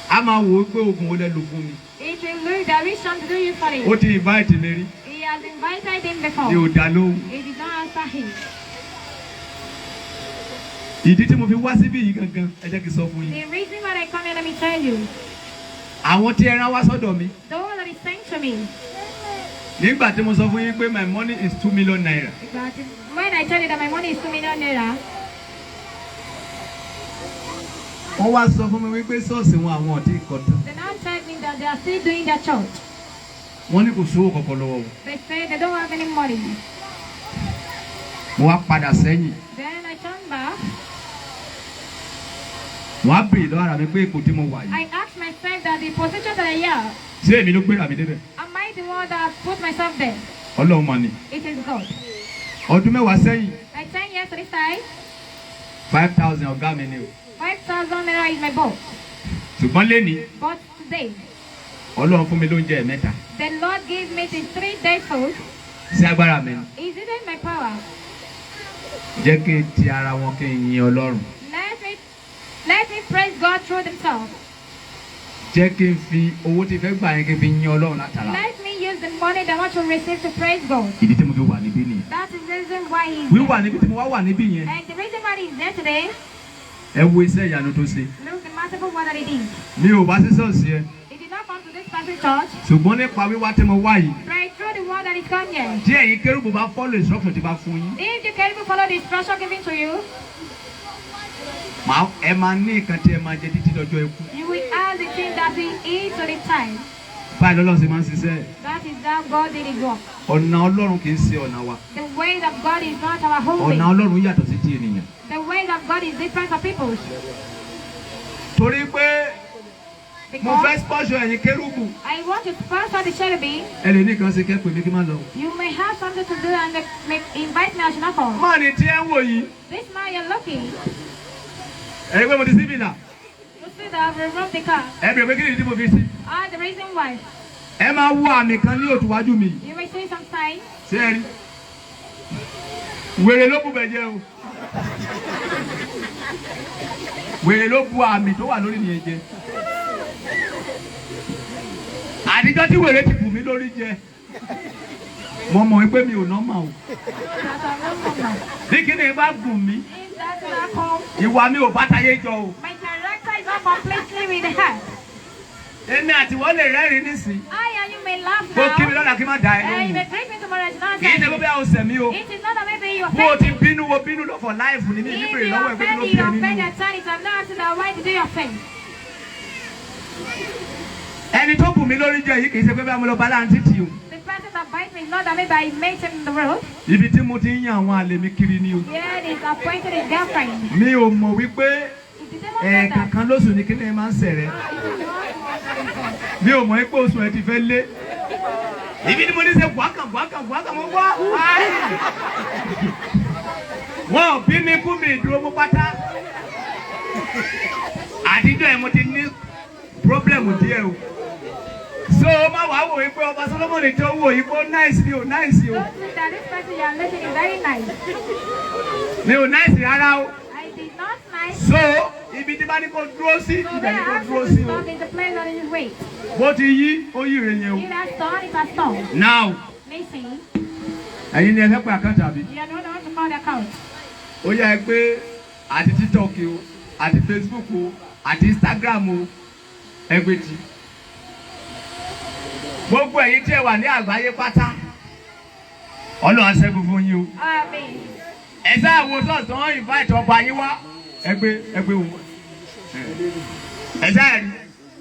A máa wò ó pé oògùn wo lẹ lò fún mi. It will look that which to do you for Ó it. ti invite mi rí. He has invited him before. Mi ò dá lóhùn. He did not answer him. Ìdí tí mo fi wá síbí yìí gangan, ẹ jẹ́ kí n sọ fún yín. The reason why I come here, let me tell you. Àwọn tí ẹran wá sọ́dọ̀ mi. The one that is sent to me. Nígbà tí mo sọ fún yín pé my money is ₦2 million. But when I tell you that my money is 2 million naira, Wọ́n wá sọ fún mi wípé ṣọ́ọ̀ṣì wọn, àwọn ò tí ì kọ́ tán. they now tell me that they are still doing their church. Wọ́n ní kò sówó kankan lọ́wọ́ wọn. They say they don't have any money. Mo wá padà sẹ́yìn. Then I turned back. Wọ́n á béèrè lọ́wọ́ ara mi pé ipò tí mo wà yìí, I asked myself that the position that I have, ṣé èmi ló gbéra mi débẹ̀? am I the one that put myself there? Ọlọ́run mà ni. It is God. Ọdún 10 sẹ́yìn, Like 10 years to this time, 5,000 ọ̀gá mi ni o. 5,000 naira is my boss. Ṣùgbọ́n lénìí, But today, Ọlọ́run fún mi lóúnjẹ mẹ́ta. the Lord gave me the 3 days food. Sí agbára mi ni? Is it in my power? Jẹ́ kí n ti ara wọn kí n yin Ọlọ́run. Let me praise God through themselves. Jẹ́ kí n fi owó tí fẹ́ gbà yẹn kí n fi yin Ọlọ́run látara. Let me use the money that I want to receive to praise God. Ìdí tí mo fi wà níbí nìyẹn. That is the reason why he's Wíwà níbi tí mo wá wà níbí yẹn, And the reason why he's there today, ẹ wo iṣẹ́ ìyanu tó ṣe. Look the merciful one that he did. Mi ò wá sí ṣọ́ọ̀ṣì ẹ. He did not come to this person church, Ṣùgbọ́n nípa wíwá tí mo wá yìí, but through the one that is come here. tí ẹ̀yin kérúbù bá follow instruction tí bá fún yín, If the Kerubu follow the instruction given to you, màá ẹ máa ní nǹkan tí ẹ máa jẹ títí dọjọ́ ikú. you will have the thing that we eat to the time. Báyìí lọ́lọ́run ṣe máa ń ṣiṣẹ́. That is how God did his work. Ọ̀nà Ọlọ́run kì í ṣe ọ̀nà wa. The way of God is not our own way. Ọ̀nà Ọlọ́run yàtọ̀ sí ti ènìyàn. The way of God is different from people's. Torí pé mo fẹ́ Because sponsor ẹ̀yin kérúbù. I want to sponsor the cherubim. Ẹ lè ní nǹkan ṣe kẹ́ pè mí kí n má lọ. You may have something to do and they may invite me, I should not come. Máà ní tí ẹ ń wò yìí. This man, you're lucky. Ẹ rí pé mo ti sí fìlà. You see that I've removed the car. Ẹ bèrè pé kí ni ìdí tí mo fi sí? Ah, the reason why. Ẹ máa wo àmì kan ní òtúwájú mi. You may see some signs. Ṣé ẹ rí? Wèrè ló bu bẹ̀ jẹ́ o. Wèrè ló bu àmì tó wà lórí nìyẹn jẹ. Àdìjọ́ tí wèrè ti bù mí lórí jẹ, mo mọ̀ pé mi ò normal o. That I'm not normal. Bí kíni bá gùn mí, If that will not come, ìwà mi ò bá tayé jọ o. my not completely with the heart. Èmi àti wọ́n lè rẹ́rìn-ín nísìn. I and you may laugh Kó now. kí mi lọ́la kí n má da ẹ You lóhùn. may greet me tomorrow and not Kì í ṣe answer pé you. bí a ò sẹ̀ mí o. It is not that maybe you Bó o offend ti me. bínú wo bínú lọ for life ni mi ní If bèrè you lọ́wọ́ ẹ̀ pé kí offend ló me, bí you ẹ offend nínú. your son. I'm not asking that why did you offend? Ẹni tó bù mí lórí jẹ yìí kì í ṣe pé bí a mo lọ bá láǹtí tì o. The person that bites me is not that maybe I met him in the road. Ibi tí mo ti ń yan àwọn àlè mi kiri ni o. Here is appointed his girlfriend. Mi ò mọ̀ wípé He did not know ẹ̀ẹ̀kan that. kan lóṣù ni kíni máa ń sẹ̀rẹ̀. Mi ò mọ̀ pé oṣù ẹ ti fẹ́ lé. Ibi ni mo ní ṣe wákàn wákàn wákàn mo wá. Wọ́n ò bí mi kú mi ìdúró mú pátá. Àtijọ́ ẹ̀ mo ti ní problem díẹ̀ o. So má wàá wò wípé ọba Solomoni tó wò yìí kó nice ni o nice o. Don't think that this person you are looking is very nice. Mi ò nice rárá o. I did not nice. So ibi tí bá ní kó dúró sí So ibẹ̀ where ni I kó asked dúró you to sí o. stop is the place that is wait. Bó ti yí ó yí ìrìn yẹn o. It has done, it has done. Now Listen, ẹ̀yin ni ẹ fẹ́ pé àkáǹtì àbí? you are not the one to call the account. Ó yá ẹ pé àti TikTok o àti Facebook o àti Instagram o ẹgbẹ́ ti. Gbogbo ẹ̀yin tí ẹ wà ní àgbáyé pátá Ọlọ́run á ṣẹ́gun fún yín o. Amen. Ẹ sáà wo sọ̀tàn wọ́n invite ọba yín wá ẹgbẹ́ ẹgbẹ́ òun. Ẹ sáà rí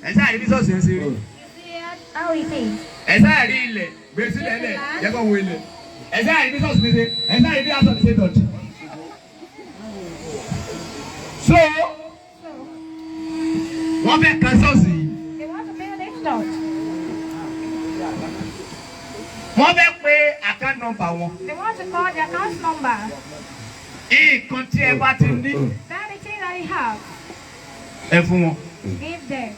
ẹ sáà rí bí sọ̀sì ẹ ṣe rí. You see how it is. Ẹ sáà rí ilẹ̀ gbé sílẹ̀ lẹ̀ jẹ́ kó wo ilẹ̀. Ẹ sáà rí bí sọ̀sì mi ṣe ẹ sáà rí bí aṣọ mi ṣe dọ̀tí. So So wọ́n fẹ́ kan sọ̀sì yìí. they want to build this church. Wọ́n fẹ́ pe account number wọn. They want to call the account number. Nǹkan tí ẹ bá ti ní That the thing that you have, ẹ fún wọn. give them.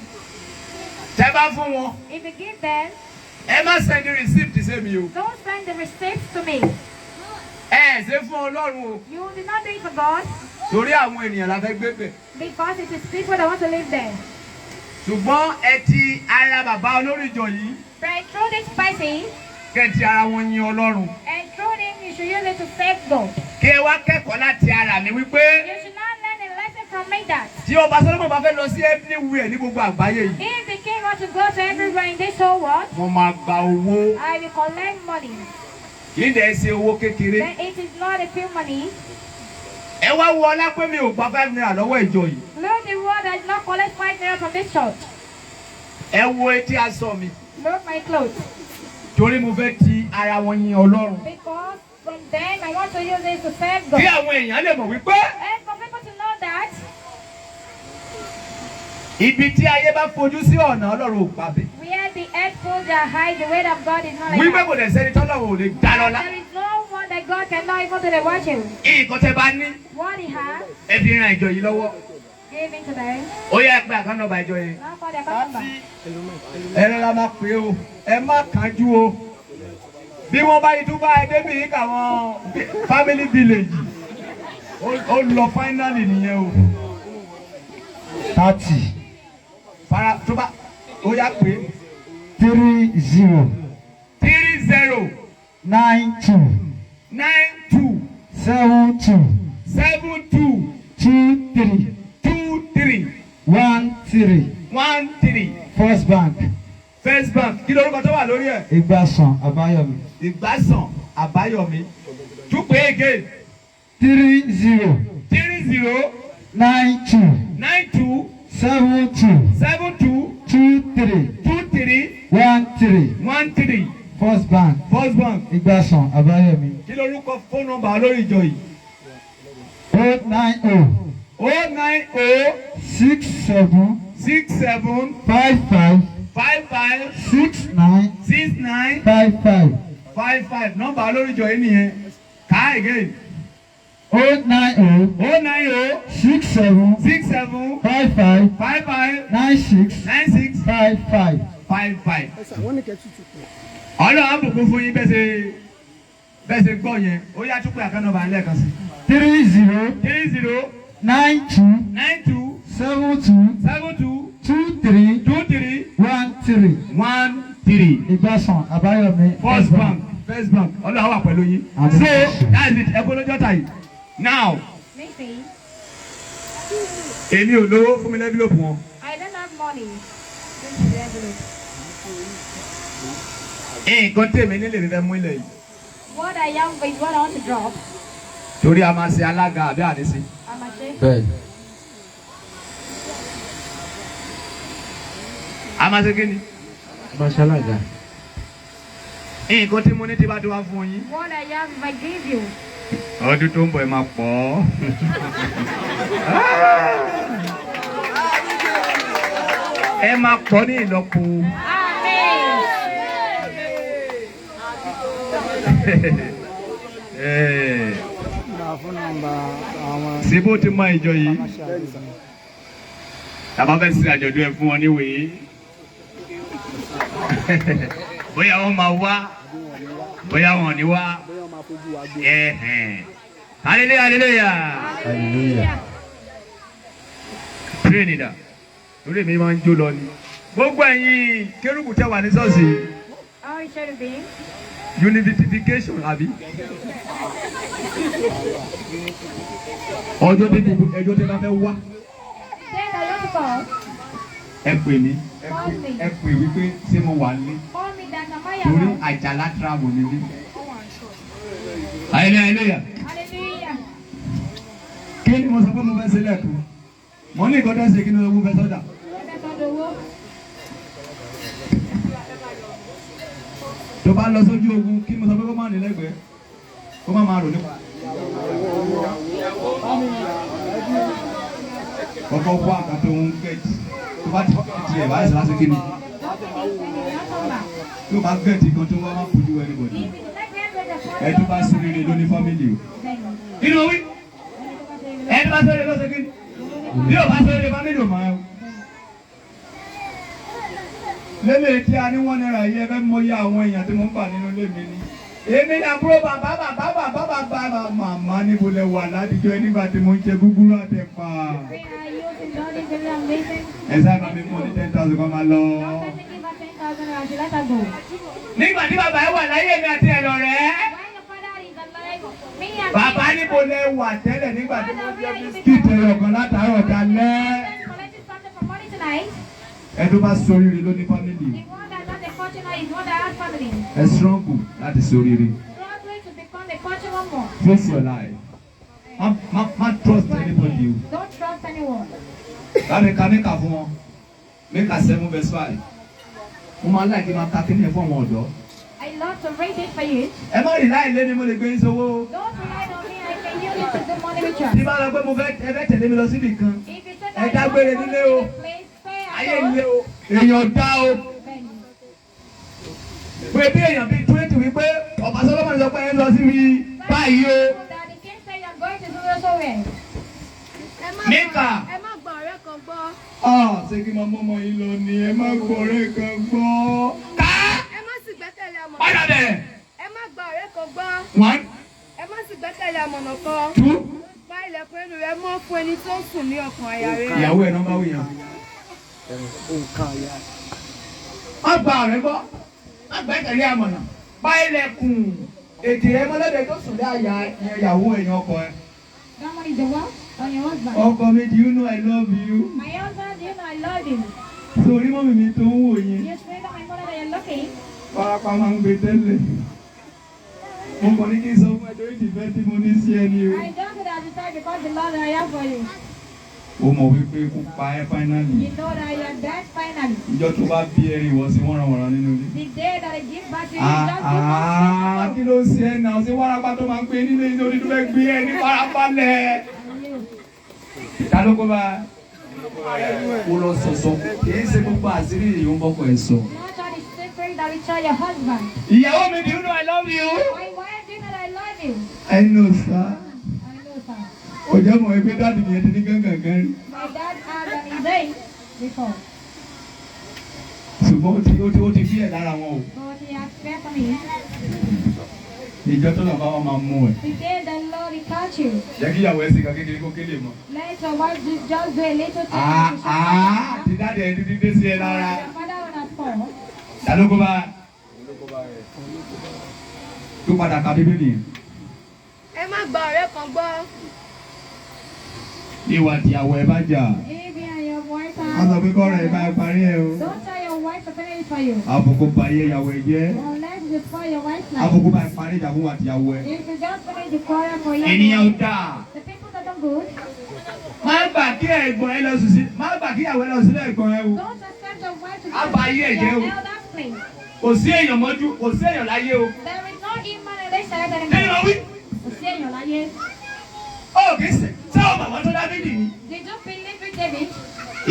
Tẹ́ bá fún wọn, If you give them, ẹ má send receipt sí mi o. don't send the receipts to me. Ẹ ṣe fún Ọlọ́run o. You did not do it for God Torí àwọn ènìyàn la fẹ́ gbé bẹ̀. because it is people that want to live there. Ṣùgbọ́n ẹ ti ara bàbá olórí ìjọ yìí But through this person kẹ́ ẹ ti ara wọn yin Ọlọ́run. and through him, you should use it to save God. Kí ẹ wá kẹ́kọ̀ọ́ láti ara mi wípé You should not learn a lesson from me that tí ọba Solomon bá fẹ́ lọ sí everywhere ní gbogbo àgbáyé yìí. if the king wants to go to everywhere in this whole world, Wọ́n máa gba owó. I will collect money. Kì í dẹ̀ ṣe owó kékeré. Then it is not a few money. Ẹ wá wo ọlá pé mi ò gba ₦5 lọ́wọ́ ìjọ yìí. Look, the world does not collect ₦5 from this church. Ẹ wo etí aṣọ mi. Look my clothes. Torí mo fẹ́ ti ara wọn yin Ọlọ́run. Because from then I want to use it to serve God. Kí àwọn èèyàn lè mọ̀ wípé And for people to know that ibi tí ayé bá fojú sí ọ̀nà Ọlọ́run ò gbàbẹ̀. where the earth pulls their high, the way of God is not like Wípé that. kò dẹ̀ sẹ́ni tọ́lọ́run ò lè dá lọ́lá. There is no one that God cannot even do the worship. Nǹkan tẹ́ bá ní What he has, ẹ fi ran ìjọ yìí lọ́wọ́. give it to them. Ó yá ẹ pé account number ìjọ yẹn. Now call the account number. Ẹ rọra máa pè o, ẹ má kánjú o. Bí wọ́n bá yìí tún bá ẹ débi yìí káwọn family village ó lọ finally nìyẹn o. 30 Fara tó bá ó yá pé 30 30 92 92 72 72 23 23 13. 13. First Bank. First Bank. Kí lorúkọ tó wà lórí ẹ̀? Ìgbàsàn Àbáyọ̀mí. Ìgbàsàn Àbáyọ̀mí. Tún pé again. 30 30 92 92 72 72 23 23 13. 13. First Bank. First Bank. Ìgbàsàn Àbáyọ̀mí. Kí lorúkọ fóònù nọ́mbà lórí ìjọ yìí? 090 090 67 67 55 55 69 69 55. 55. Nọ́mbà lórí ìjọ yìí nìyẹn. Ká again. 090 090 67 67 55 55 96 96 55. 55. Ọlọ́run á bùkún fún yín bẹ́ẹ̀ ṣe gbọ́ yẹn. Ó yá tún pé account number lẹ́ẹ̀kan sí. 30 30 92 92 72 72 23 23 13. 13. Ìgbàsàn Àbáyọ̀mí. First Bank. First Bank. Ọlọ́run wà pẹ̀lú yín. Àmín. So that's it. Ẹ kó lójọ́ tà yìí. Now Listen, èmi ò lówó fún mi lẹ́bílòpù wọn. money. This is the envelope. Nǹkan tèmi nílé mi fẹ́ mú ilẹ̀ yìí. What I am is what I want to drop. Torí a máa ṣe alága àbí àníṣe. I'm ashamed. Bẹ́ẹ̀ni. A máa ṣe kí ni? A máa ṣalága. Nǹkan tí mo ní tí bá tó wá fún yín. What I have if I give you. Ọdún tó ń bọ̀ ẹ máa pọ̀. Ẹ máa pọ̀ ní ìlọ́po. Amen. Ṣé bó ti mọ ìjọ yìí? Tàbá fẹ́ ṣe àjọ̀dún ẹ fún wọn níwèé. Bóyá wọ́n máa wá, bóyá wọn ò ní wá. Hallelujah, hallelujah. Hallelujah. Train dà, torí èmi máa ń jó lọ ni. Gbogbo ẹ̀yin kérúbù tẹ́ wà ní ṣọ́ọ̀ṣì. All cherubim. Unification àbí. Ọjọ́ tí ẹjọ́ tí bá fẹ́ wá. Then I want to call. Ẹ pè mí, ẹ pè wípé ṣé mo wà nílé. Call me that am I Torí around? Àjàlá travel ni mí. Hallelujah, hallelujah. Hallelujah. Kí ni mo sọ pé mo fẹ́ ṣe lẹ́ẹ̀kan? Mo ní nǹkan tó ń ṣe kí ni mo fẹ́ sọ́dà. Tó bá lọ sójú ogun kí mo sọ pé kó má ní lẹ́gbẹ̀ẹ́ kó má máa rò nípa. Kọ́kọ́ wá àkàtọ̀ ohun gẹ̀ẹ́tì tó bá ti gẹ̀ẹ́tì ẹ̀ báyìí sọ́lá sí kí ni. Tó bá gẹ̀ẹ́tì kan tó wá má fojú anybody. Ẹ tó bá sí rere ló ní fámìlì o. Kí ni mo wí? Ẹ tó bá sí rere ló ṣe kí ni? Bí o bá sí rere fámìlì ò máa ń. Lélẹ̀ tí a ní wọ́n náírà yìí ẹ fẹ́ mọ iye àwọn èèyàn tí mo ń bà nínú ilé mi ni. Èmi ní àbúrò bàbá bàbá bàbá bàbá màmá níbo lẹ wà ládìjọ́ ẹ nígbà tí mo ń jẹ gúgúrú àtẹ̀pà. Ẹ sábà mi mú ní 10,000 kan máa lọ. Nígbà tí bàbá ẹ wà láyé mi àti ẹ̀rọ rẹ̀. Bàbá níbo lẹ wà tẹ́lẹ̀ nígbà tí mo ń jẹ bisikíìtì ẹyọ kan látàárọ̀ dalẹ́. Ẹ tó bá ṣoríire ló ní fámìlì. Ẹ struggle láti ṣoríire. Face your life. Má trust anybody o. Don't trust anyone. Láti ka mẹ́ka fún wọn. Mẹ́ka 7 verse 5. Mo máa ń láì kí n máa ka kíní ẹ̀ fún àwọn ọ̀dọ́. I love to read it for you. Ẹ má rí láì lé ni mo lè gbé yín sówó. Don't rely on me. I can use it to do money ritual. Tí bá lọ pé mo fẹ́ ẹ fẹ́ tẹ̀lé mi lọ síbì kan. If you say Ẹ that dágbére you want nílé to o. follow me to the place, stay at Ayé home. ilé o. Èèyàn dá o. Pé bí èèyàn bíi 20 wípé ọ̀pá Sọ́lọ́mọ̀nì sọ pé ẹ ń lọ síbi báyìí o. That the king said you are going to do so well. Níkà. Ẹ má gba ọ̀rẹ́ kan gbọ́. Ṣé kí n máa mọ́mọ́ yín lọ ni ẹ má gbọ́ ọ̀rẹ́ kan gbọ́. Ká Ẹ má sì gbẹ́kẹ̀lé amọ̀nà. padà bẹ̀. Ẹ má gba ọ̀rẹ́ kan gbọ́. 1 Ẹ má sì gbẹ́kẹ̀lé amọ̀nà kan. 2. Pa ilẹ̀kùn ẹnu rẹ mọ́ fún ẹni tó ń sùn ní ọkàn àyà rẹ. Ìyàwó ẹ̀ náà bá wí yàn. Má gba ọ̀rẹ́ gbọ́, má gbẹ́kẹ̀lé amọ̀nà, pa ilẹ̀kùn ètè rẹ mọ́lẹ́dẹ̀ tó sùn lé àyà ìyàwó èèyàn ọkọ ẹ. That one is the what? On your husband. Ọkọ mi, do you know I love you? My husband, you know I love you. Torí mọ́mì mi tó ń wò yẹn. You say that my mother that you're looking. Farapa máa ń gbé tẹ́lẹ̀. Mo kàn ní kí n sọ fún ẹ torí ìfẹ́ tí mo ní sí ẹni o. I don't say that you said because the love that I have for you. Ó mọ̀ wípé ikú pa ẹ́ finally. You know that you are dead finally. Ìjọ tó bá bí ẹrin ìwọ sí wọ́nranwọ̀nran nínú ilé. The day that I give birth to you, you just give Àá kí ló ń ṣe ẹ́ náà? Ṣé wárápá tó máa ń gbé nílé ilé orí tó fẹ́ gbé ẹ ní farabalẹ̀? Ta ló kó bá a? Ó lọ sọ̀sọ̀ kì í ṣe gbogbo àṣírí èyí ń bọ́kọ̀ ẹ̀ sọ. Not all the secret that will tell your husband. Ìyàwó mi, do you know I love you? My wife, do you know that I love you? I know, sir. I know, sir. Ọjọ́ mọ̀ ẹgbẹ́ dáàdì nìyẹn ti ní gángan gan rí. My dad had an event before, Ṣùgbọ́n ó ti fi ẹ̀ lára wọn o. but he has fear for me. Ìjọ tó lọ bá wọn máa mú ẹ. The day the Lord will catch you, Jẹ́ kí ìyàwó ẹ sì kan kékeré kó kélé mọ́. let your wife just do a little thing. and she shall Àá ti dáàdì ẹ dídí dé sí ẹ lára. Your father will not fall. Ta ló kó bá a? Tó padà ka Bíbélì yẹn. Ẹ má gba ọ̀rẹ́ kan gbọ́. Ìwà tìyàwó ẹ bá jà. If you and your wife are Má sọ pé kọ́rọ̀ ẹ̀ bá ẹ parí ẹ o. Don't tell your wife to finish it for you. Àbùkù ba ayé ìyàwó ẹ jẹ́. Unless you spoil your wife's life. Àbùkù bá ẹ parí ìjà fún wa àtìyàwó ẹ. If you just finish the quarrel for you, Ènìyàn ò dáa. the people that don't good, Má gbà kí ẹ̀gbọ́n ẹ lọ sùn sí. Má gbà kí ìyàwó ẹ lọ sílé ẹ̀gbọ́n ẹ o. don't accept your wife to Á ba ayé ẹ jẹ́ o. your elder's place. Kò sí èèyàn mọ́jú, kò sí èèyàn láyé o. There is no human relation Kí ni anymore. mo wí? Kò sí èèyàn láyé. Ó kì í ṣe ṣé o màmá tó Dáfídì ni? Did you believe with David?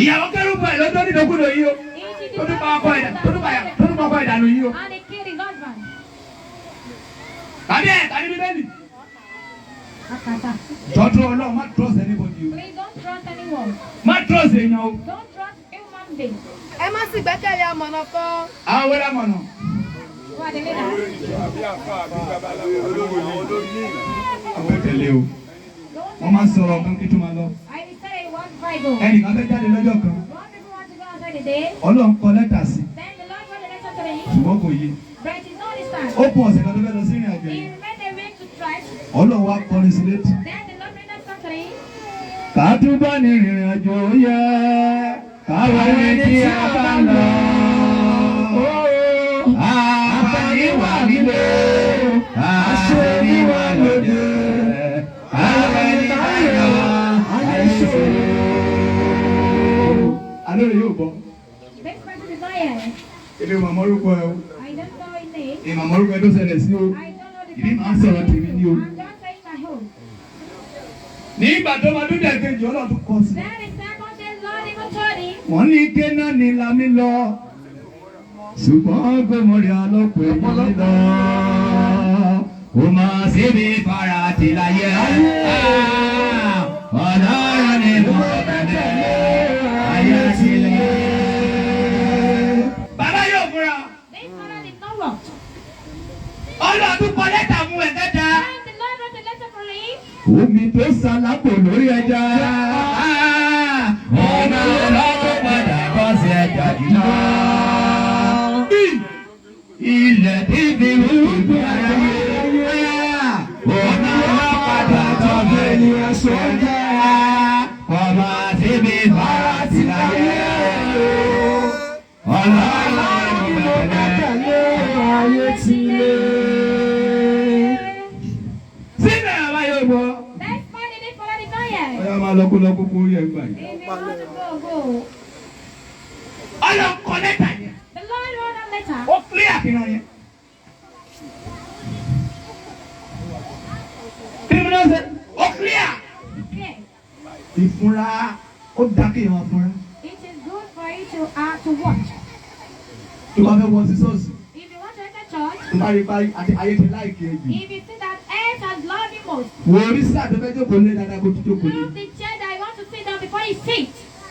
Ìyàwó kérúbù ẹ̀ ló tó dídòkúdò yìí o. He did Tó tún pa not ọkọ ẹ̀ tó tún pa ìyà tó tún pa ọkọ ẹ̀ dànù yìí o. And he killed his husband. Tàbí ẹ̀ tàbí Bíbélì. Akata. Jọ̀dún Ọlọ́run má trust anybody o. Please don't trust anyone. Má trust èèyàn o. Don't trust human beings. Ẹ má sì gbẹ́kẹ̀lé amọ̀nà kan. Àwọn wẹ́rẹ́ mọ̀nà. Who are the leaders? Àwọn ẹ̀tẹ̀lé o. Don't Wọ́n máa ń sọ̀rọ̀ kan kí tó máa lọ. I will say one Bible. Ẹnìkan fẹ́ jáde lọ́jọ́ kan. One people want to go outside the day. Ọlọ́run kọ lẹ́tà sí. Then the Lord wrote a letter to him. Ṣùgbọ́n kò yé. But it's not his time. Ó kù ọ̀sẹ̀ kan tó fẹ́ lọ sí ìrìn àjò He yìí. remained a week to try. Ọlọ́run wá kọrin sí létí. Then the Lord made a song to him. Kàtúbọ̀ ní ìrìn àjò yẹ káwọn ẹni tí a bá lọ. Àǹfààní wà nílé, àṣírí wà lóde, àwọn ẹni bá yọ àìṣòro. Alóore yóò bọ̀. This person is not here. Èmi ò mọ̀ orúkọ ẹ o. I don't know his name. Èmi ò mọ̀ orúkọ ẹ tó ṣẹlẹ̀ sí o. I don't know the Ìdí màá ń sọ̀rọ̀ tèmi ní o. I'm just saying my own. Nígbà tó máa dúdú ẹ̀kejì, Ọlọ́run tún kọ sí. Then the second day, Lord even told him. Wọ́n ní kéná ni lami lọ, ṣùgbọ́n gbẹmọ̀rẹ́ alọ́pẹ̀ yìí lọ. Kò mọ̀ síbi fara ti láyé. Ọlọ́run ni mo tẹ̀lé ayé sílẹ̀. Bàbá yóò fura. This father did not work. Ọlọ́run tún kọ lẹ́tà fún ẹ̀ kẹta. Then the Lord wrote a letter for him. Omi tó salápò lórí ẹja. Ọ̀nà ọlọ́run padà bọ́ sí ẹja jìnnà. Ilẹ̀ tí fi rúgbìn ayé. Ọ̀nà ọlọ́run padà tọ́ bẹ́ẹ̀ sọ́jà. Ọmọ síbi fara ti láyé. Ọlọ́run ló tẹ̀lé ayé ti lé. Síbẹ̀ àbá yóò gbọ́. This man did father did not hear. Ọ̀yá máa lọ kó lọ kókó orí ẹgbà yìí. If you want to go, go. Ọlọ́run kọ lẹ́tà yẹn. The Lord wrote a letter. Ó clear kìnnà yẹn. Criminal ṣe ó clear. Clear. Ìfúnra ó dá kéèyàn fúnra. It is good for you to watch. Tó bá fẹ́ wọ sí ṣọ́ọ̀ṣì, If you want to enter church, tó bá rí pa àti ayé ti láìkí ẹ jù. if you see that earth has loved you most, Wo orí sáà tó fẹ́ jókòó lé dáadáa kó tó jókòó lé. look the chair that you want to sit down before you sit.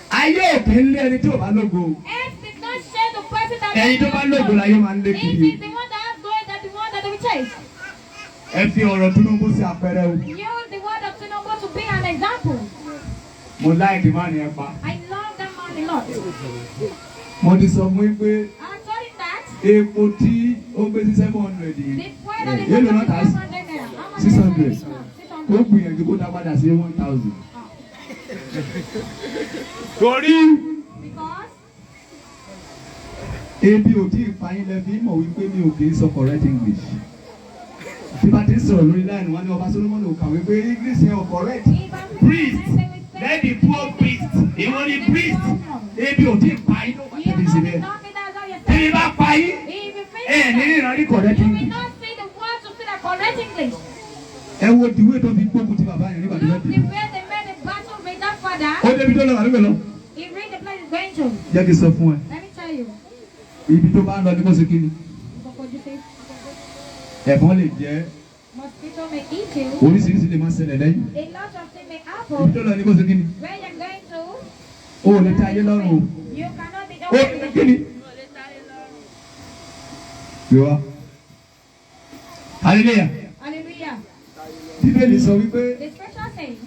Ayé òkè ń lé ẹni tí ò bá lógo. Earth did not share the person that Ẹni tó bá lógo láyé máa ń lé It kiri. is the one that has gold that the one that will chase. Ẹ fi ọ̀rọ̀ Tinubu sí àpẹẹrẹ o. Use the word of Tinubu to be an example. Mo láìkí má ní ẹ pa. I love that man a lot. Mo ti sọ fún yín pé I told him that epo tí ó gbé sí 700 yìí the fuel that is Èló náà tà á sí? 600 naira. How much 600. is it now? Kó 600. gbìyànjú kó dá padà sí 1000. Torí Because Ebi ò tí ì pa yín lẹ fi mọ̀ wípé mi ò kì í sọ correct English. Tí bá ti ń sọ̀rọ̀ lórí line wọn ní ọba Solomon ò kàwé pé English yẹn ò correct. if I'm priest let the poor priest ìwọ ni priest ebi ò tí ì pa yín ló bá You Tẹ̀lé know sí the bẹ́ẹ̀. donkey, that's how you Tí say mi it. bá pa yín If you finish ẹ ní that, ìran rí correct you will English. not see the word to see the correct English. Ẹ wo ìwé tó fi gbógun ti bàbá yẹn nígbà tó fẹ́ Look the dìbò. way they made the battle with that father. Ó débi tó lọ àdúgbò lọ. He read the place he's going to. Jẹ́ kí n sọ fún ẹ. Let me tell you. Ibi tó bá ń lọ ni kó ṣe kí ni. What you say? Ẹ̀fọn lè jẹ́ Mosquito may eat you. oríṣiríṣi lè máa ṣẹlẹ̀ lẹ́yìn. A lot of things may Ibi happen. tó lọ ni kó ṣe kí ni. Where you're going to, O ò lè tẹ́ ayé lọ́rùn o. you cannot be Ó okay. kí ni. Gbé wá. Hallelujah. Hallelujah. Bíbélì sọ wípé The scripture says,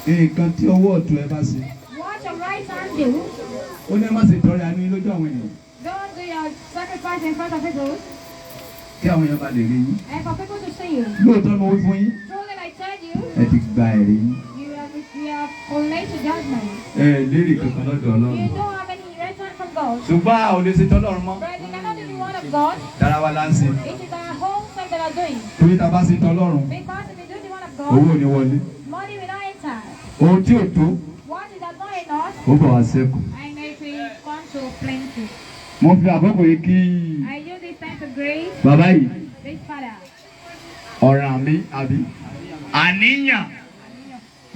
nǹkan tí ọwọ́ ọ̀tún ẹ bá ṣe. what your right hand do, Ó ní ẹ má ṣe tọrẹ àánú yín lójú àwọn ènìyàn. don't do your sacrifice in front of people Kí àwọn èèyàn bá lè rí yín. and for people to see you. Lóòótọ́ ni mo wí fún yín. Truly, I tell you, Ẹ ti gba ẹ̀rí yín. you have Will lead to judgment. Ẹ lérè kankan lọ́dọ̀ Ọlọ́run. You don't have any inheritance from God. Ṣùgbọ́n a ò lè ṣe tọ́lọ́run mọ́. But you cannot do the word of God. Dára wa la ń ṣe. It is our whole self that are doing. Torí ta bá ṣe tọ́lọ́run, Because if you do the word of God, owó ò ní wọlé. money will not enter. Ohun tí ò tó, What is not enough, ó bọ̀ wá sẹ́kù. I may be come to plenty. Mo fi àkókò yìí kí I use this time to grace bàbá yìí this father. ọ̀ràn mi àbí àníyàn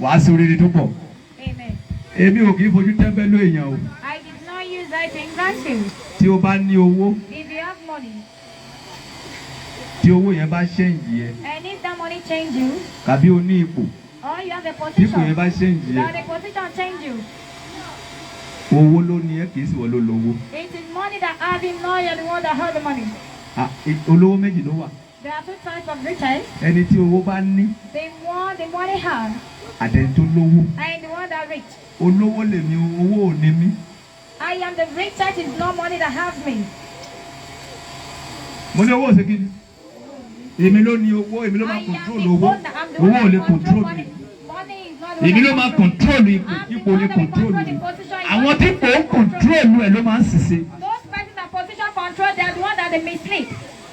wàá sí oríire tó pọ̀. Amen. Èmi ò kì í fojú tẹ́ńbẹ́lú èèyàn o. I did not use that to invite you. Tí o bá ní owó, If you have money, tí owó yẹn bá ṣéǹjì ẹ, and if that money change you, tàbí o ní ipò, or you have a tí ipò yẹn position, bá ṣéǹjì ẹ, that the position change you. owó ló ní ẹ kì í sì wọ́n ló lówó. It is money that have him, not you're the one that have the money. Ah, olówó méjì ló wà. There are two types of riches. Ẹni tí owó bá ní The one the money have, àtẹni tó lówó. and the one that rich. Olówó lèmi, owó ò ní mí. I am the richest, it's not money that has me. Mo ní owó ò ṣe kí ni? Èmi ló ní owó, èmi ló I máa am control the owó. owner. I'm the Owó one ò lè that control control money. mi. Money is not the one Èmi ló that máa control. control ipò, I'm the ipò lè one that will control control mi. the position. It's Àwọn not tí the kò ń position control. control ẹ̀ ló máa ń ṣiṣẹ́. Those persons that position control, they are the one that they mislead.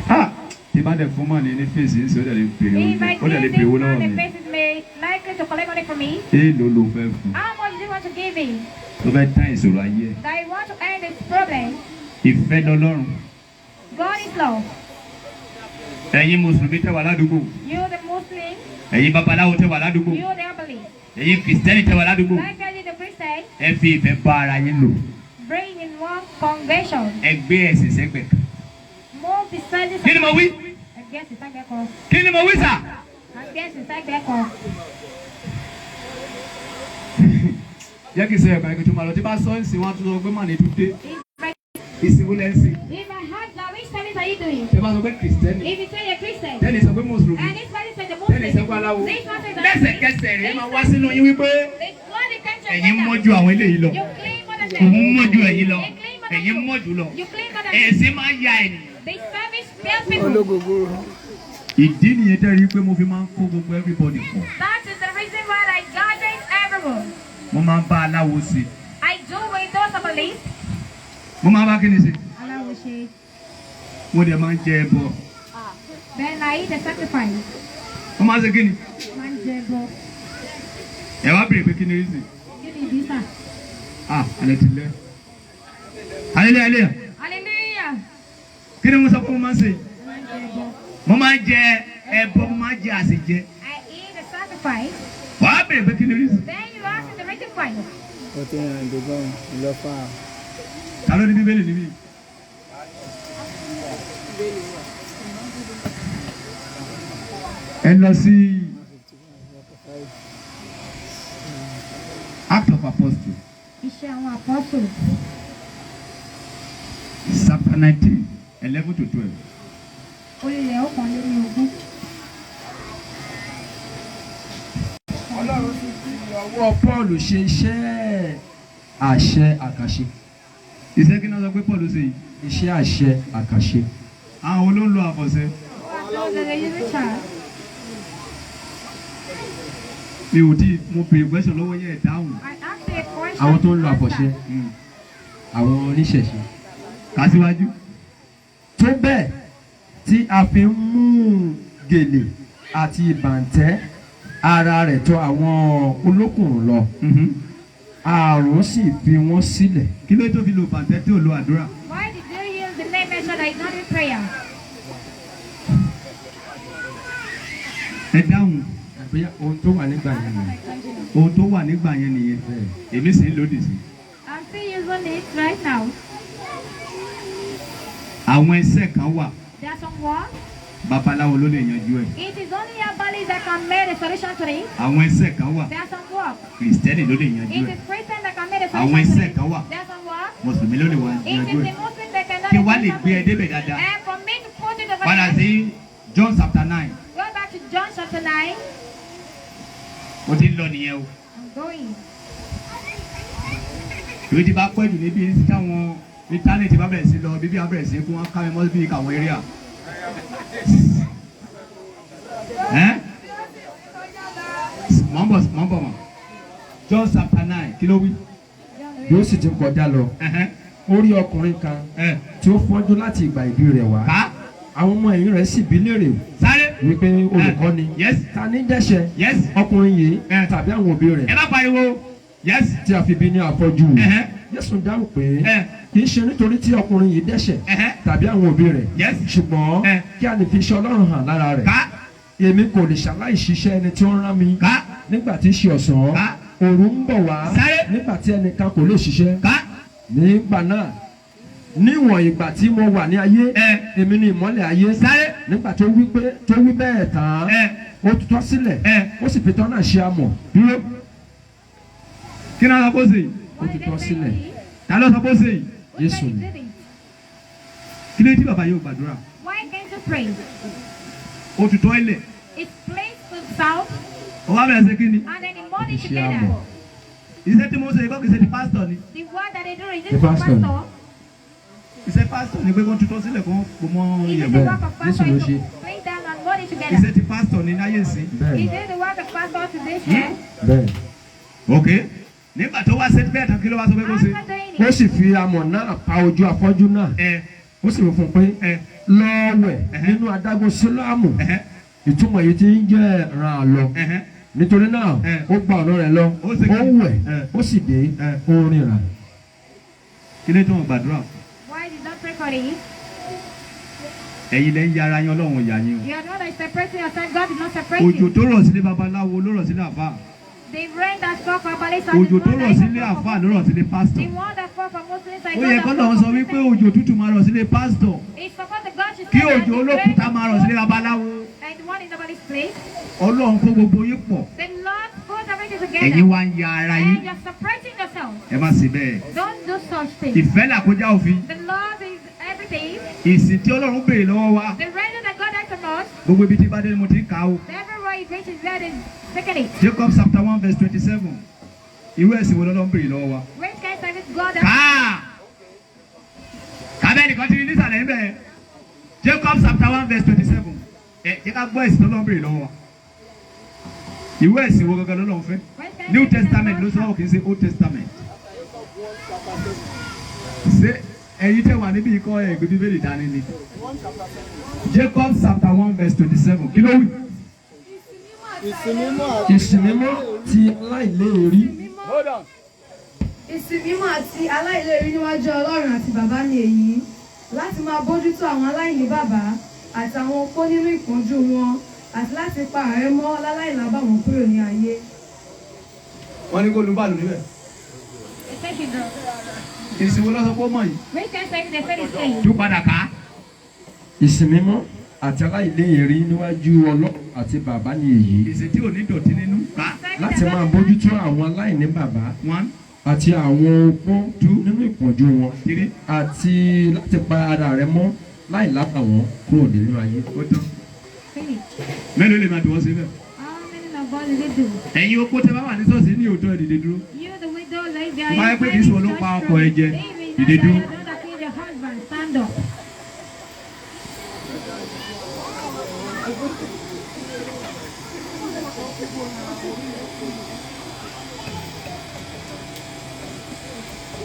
Ah! Tí bá dẹ̀ fún mọ̀nì ní fèsì ń sè, ó dẹ̀ lè bèrè If I oúnjẹ, ó dẹ̀ lè give bèrè this owó man lọ́wọ́ the mi. faces may likely to collect money from me. Èèlò ló fẹ́ fún? How much do you want to give him? Tó fẹ́ tán ìṣòro ayé ẹ̀. That you want to end this problem. Ìfẹ́ lọ́lọ́run. God is love. Ẹ̀yin Mùsùlùmí tẹ́ wà ládùúgbò. You the Muslim, Ẹ̀yin babaláwo tẹ́ wà ládùúgbò. you the unbelief. Ẹ̀yin Kìrìsìtẹ́nì tẹ́ wà ládùúgbò. Likewise, you the Christian, Ẹ fi ìfẹ́ bá ara yín lò. bring in one congregation. Ẹ gbé ẹ̀sìn sẹ́gbẹ̀ẹ́ kan. Move the service. Kí ni mo wí? Ẹgbẹ́ sì ságbẹ́ kan. Kí ni mo wí sà? Ẹgbẹ́ sì ságbẹ́ kan. Jẹ́ kí n ṣe ẹ̀ka ẹ̀kẹ́ tó máa lọ. Tí bá sọ ń sìn, wọ́n á tún sọ pé màní tún dé. Ìsìnkú lẹ́ ń sìn. If I had that, which service are you doing? Ẹ bá sọ pé Kìrìsìtẹ́nì. If you say you're Christian, Tẹ́lẹ̀ sọ pé Mùsùlùmí. and this person say the Tẹ́lẹ̀ Muslim, sọ pé aláwo. this one says the Lẹ́sẹ̀kẹsẹ̀ rẹ̀ máa wá sínú yín wípé The God they came to ẹ̀yin your mọ́jú àwọn eléyìí lọ. You claim more than them. Òun mọ́jú ẹ̀yin lọ. They claim more than Ẹ̀yin you. mọ́jú lọ. You claim more than them. Ẹ̀sìn máa ń ya ènìyàn. The service fails people. Ìdí nìyẹn tẹ́ rí pé mo fi máa ń kó gbogbo everybody pọ̀. That is the reason why I gather everyone. Mo máa ń bá aláwo ṣe. I do with those of belief. Mo máa ń bá kíni ṣe. Aláwo ṣe. Mo dẹ̀ máa ń jẹ ẹbọ. Then I eat the sacrifice. Mo máa ń ṣe kíni. Máa ń jẹ ẹbọ. Ẹ wá bèrè pé kíni reason. Kí ni ìdí sà? Ah, alẹ́ ti lẹ́. Alẹ́ alẹ́. Hallelujah. Kí ni mo sọ pé mo máa ń ṣe? Máa ń jẹ ẹbọ. Mo máa ń jẹ ẹbọ, mo máa ń jẹ àṣejẹ. I eat the sacrifice. Wàá bèrè pé kí ni reason. Then you ask me the reason why. Ta ló ní Bíbélì níbí? Ẹ lọ sí Act of Apostle Iṣẹ́ àwọn apọ́sù. chapter 19, 11 to 12. Orílẹ̀ 21. Ọlọ́run sì fi ọwọ́ Paul ṣe iṣẹ́ àṣẹ àkànṣe. Iṣẹ́ kí ni wọ́n sọ pé Paul ṣe yìí? Iṣẹ́ àṣẹ àkànṣe. Àwọn olóńlò àfọ̀ṣẹ. Those that are using child. Mi ò tí mo béèrè question lọ́wọ́ yẹn dáhùn. I asked you a question. Àwọn tó ń lo àfọ̀ṣẹ, àwọn oníṣẹ̀ṣe. Kà síwájú. Tó bẹ́ẹ̀ tí a fi ń mú gèlè àti ìbàǹtẹ́ ara rẹ̀ tọ̀ àwọn olókùnrùn lọ. Àrùn sì fi wọ́n sílẹ̀. Kí ló tó fi lo bàǹtẹ́ tí ò lo àdúrà? Why did you use the name measure that is not in prayer? Ẹ dáhùn. Àbí ohun tó wà nígbà yẹn nìyẹn. Ohun tó wà nígbà yẹn nìyẹn. Èmi sì ń lòdì sí. I'm still using it right now. Àwọn iṣẹ́ kan wà There are some words. babaláwo ló lè yanjú ẹ̀. It is only Herbalist that can make a solution to it. Àwọn iṣẹ́ kan wà There are some work. Kìrìsìtẹ́nì ló lè yanjú It ẹ̀. is Christian that can make a Àwọn solution to iṣẹ́ it. kan wà There are some work. Mùsùlùmí ló lè wá It yanjú is ẹ̀. the Muslim that cannot Kí wá lè gbé ẹ débẹ̀ dáadáa. And for me to put it over Padà there, sí John chapter 9. go back to John chapter 9. Mo ti ń lọ nìyẹn o. I'm going. Ìwé ti bá pẹ́ jù níbi táwọn íńtánẹ́ẹ̀tì bá bẹ̀rẹ̀ sí lọ bíbí á bẹ̀rẹ̀ sí kí wọ́n ká mi mọ́ bí káwọn eré à. Ẹ́ mọ̀ ń bọ̀ mọ̀ ń bọ̀ mọ̀. John chapter 9 kí ló wí. Bí ó sì ti ń kọjá lọ, ó rí ọkùnrin kan tí ó fọ́jú láti ìgbà ìbí rẹ̀ wá. Àwọn ọmọ ẹ̀yìn rẹ̀ sì bi léèrè wípé olùkọ́ni, ta ní dẹ́ṣẹ̀, ọkùnrin yìí tàbí àwọn òbí rẹ̀, Ẹ má pariwo. tí a fi bí ní afọ́jú? Jésù dáhùn pé kì í ṣe nítorí tí ọkùnrin yìí dẹ́ṣẹ̀ tàbí àwọn òbí rẹ̀, ṣùgbọ́n kí a lè fi iṣẹ́ Ọlọ́run hàn lára rẹ̀. Èmi kò lè ṣaláì ṣiṣẹ́ ẹni tí ó ń rán mi nígbà tí í ṣe ọ̀sán. Òru ń bọ̀ wá nígbà tí ẹnìkan kò lè ṣiṣẹ́. Nígbà náà, níwọ̀n ìgbà tí mo wà ní ayé, èmi ni ìmọ́lẹ̀ ayé. Nígbà tó wí pé tó wí bẹ́ẹ̀ tán, ó tutọ́ sílẹ̀, ó sì fi tọ́ náà ṣe amọ̀. Dúró. Kí ni a sọ pé ó ṣe yìí? Ó tutọ́ sílẹ̀. Ta ló sọ pé ó ṣe yìí? Jésù ni. Kí ló dé tí bàbá yóò gbàdúrà? Why can't you pray? Ó tutọ́ ilẹ̀. It's placed to south Ó wá bẹ̀rẹ̀ sí kí ni? and then the money Ṣe together. amọ̀. Iṣẹ́ tí mo ń ṣe kọ́ kì í ṣe ti pásítọ̀ ni. The word that they do is The this the pastor. pastor. Iṣẹ́ pásítọ̀ ni pé kó tutọ́ sílẹ̀ kó pò mọ́ Is it iyẹ̀pẹ̀. the work of pastor Jésù ló is ṣe. to lay down and money together? Iṣẹ́ ti pásítọ̀ ni láyé ìsín. Bẹ́ẹ̀ Is it the work of pastor today? Share? bẹ́ẹ̀. Ok. Nígbà tó wá ṣe bẹ́ẹ̀ tán, kí ló wá sọ pé kó ṣe? After doing Ó it, sì fi amọ̀ náà pa ojú afọ́jú náà. Ó sì wí fún un pé lọ wẹ̀ nínú adágún Sílóámù, ìtumọ̀ yìí ti ń jẹ́ ràn án lọ. Nítorí náà ó gba ọ̀nà rẹ̀ lọ, Ó sì ó kí ni? wẹ̀, ó sì dé, ó ríran. Kí ló tó wọn gbàdúrà? Why did not pray for it? Ẹ̀yin lẹ́ ń yára yín, Ọlọ́run ò yà yín o. You are the one that is separating yourself. God did not separate Òjò you. tó rọ̀ sílé babaláwo ló rọ̀ sílé àfáà. The rain that fall for Balisa Òjò tó rọ̀ sílé àfáà ló rọ̀ sílé pásítọ̀. The one that fall for Muslims Ó yẹ kọ́ lọ́run sọ wípé òjò tútù máa rọ̀ sílé pásítọ̀. It's supposed that God should Kí say that òjò the olókùúta rain máa rọ̀ sílé babaláwo. and the one in nobody's place. Ọlọ́run kó gbogbo yín pọ̀. The Lord put everything together. Ẹ̀yin wá ń ya ara yín. And you're separating yourself. Ẹ má ṣe bẹ́ẹ̀. Don't do such things. Ìfẹ́ làkójá òfin. The Lord is everything. Ìsìn tí Ọlọ́run béèrè lọ́wọ́ wa. The reason that God has from us, Gbogbo ibi tí bá dé ni mo ti ń kà á o. everywhere it reaches, there is taking it. Jacob chapter 1 verse 27. Irú ẹ̀sìn wo lọ́lọ́run béèrè lọ́wọ́ wa? Which kind of service God has Káà! Kábẹ́ nìkan ti rí nísàlẹ̀ níbẹ̀. Jacob chapter 1 verse 27. Ẹ jẹ́ ká gbọ́ ẹ̀sìn tọ́lọ́run béèrè lọ́wọ́ wa. Irú ẹ̀sìn wo gangan lọ́lọ́run fẹ́? Which kind of New service that Testament God ló sọ has? kì í ṣe Old Testament. Ṣé ẹ̀yin tẹ́ wà níbí ikọ́ ẹ̀ gbé Bíbélì dání ni? Jacob chapter 1 verse 27. Kí ló wí? Ìsìn mímọ́ ti aláìléèrí. Hold on. Ìsìn mímọ́ àti aláìléèrí níwájú Ọlọ́run àti bàbá ni èyí, láti máa bójútó àwọn aláìní bàbá àti àwọn opó nínú ìpọ́njú wọn, àti láti pa ààrẹ mọ́ láláìlábàwọ́n kúrò ní ayé. Wọ́n ní kó lu báàlù níbẹ̀. They said you do. Ìsìn wo ló sọ pé ó mọ̀ yìí? Which kind of service they said is saying? Tú padà ká. Ìsìn mímọ́ àti aláìléèrí níwájú Ọlọ́run àti bàbá ni èyí, Ìsìn tí ò ní dọ̀tí nínú. Ká. láti máa bójútó àwọn aláìní bàbá 1 àti àwọn opó nínú ìpọ́njú wọn, 3 àti láti pa ara rẹ̀ mọ́ láì lábàwọ́n kúrò nínú ayé. Ó tán. Finish. Mélòó lè máa dùn ọ́ síbẹ̀? How many of God did it do? Ẹ̀yin opó tẹ bá wà ní ṣọ́ọ̀ṣì ní òótọ́, ẹ dìde dúró. You the widow lay there. Tó bá yẹ pé kì í ṣe òun ló pa ọkọ ẹ jẹ, dìde dúró. You that killed your husband, stand up.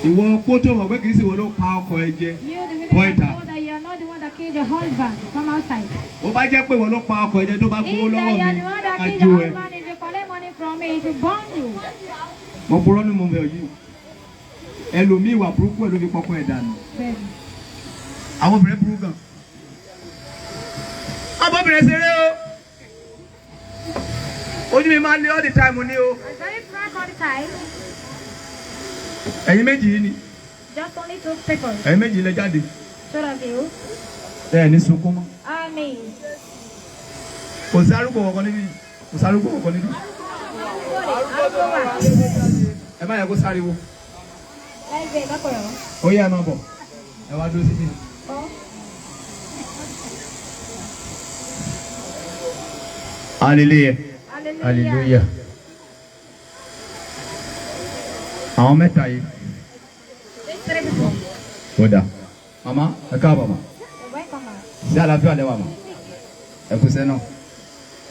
Ìwọ opó tó mọ̀ pé kì í ṣe òun ló pa ọkọ ẹ jẹ. You the widow Point that out. know that you are not the one that killed your husband, come outside. Bó bá jẹ́ pé ìwọ ló pa ọkọ ẹ jẹ, tó bá gbowó If lọ́wọ́ that you mi, are the one that á killed jó your ẹ. husband, if you collect money from me, it will burn you. Mo purọ́ ní mo fẹ́ yìí. Ẹlòmíì ìwà burúkú ẹ̀ ló fi pọkọ ẹ̀ dànù. Baby. Àwọn obìnrin burú gan. Ọmọbìnrin ṣeré o. Ojú mi máa ń lé all the time ni o. I'm very frank all the time. Ẹ̀yin méjì yìí ni. Just only two people. Ẹ̀yin méjì lẹ jáde. Two of you. Ẹ ní sunkún mọ́. Amen. Kò sí arúgbó kankan níbí. Kò sí arúgbó kankan níbí. Ẹ má yẹ kó sáriwo. Ó yá, ẹ máa bọ̀. Ẹ wá dúró síbí. Hallelujah. Hallelujah. Àwọn mẹ́ta yìí. These three people. Ó dà. Màmá, ẹ káàbọ̀ mà. You're welcome, ma. Sí àlàáfíà lẹ́wà mà. Ẹ kú sẹ́ náà.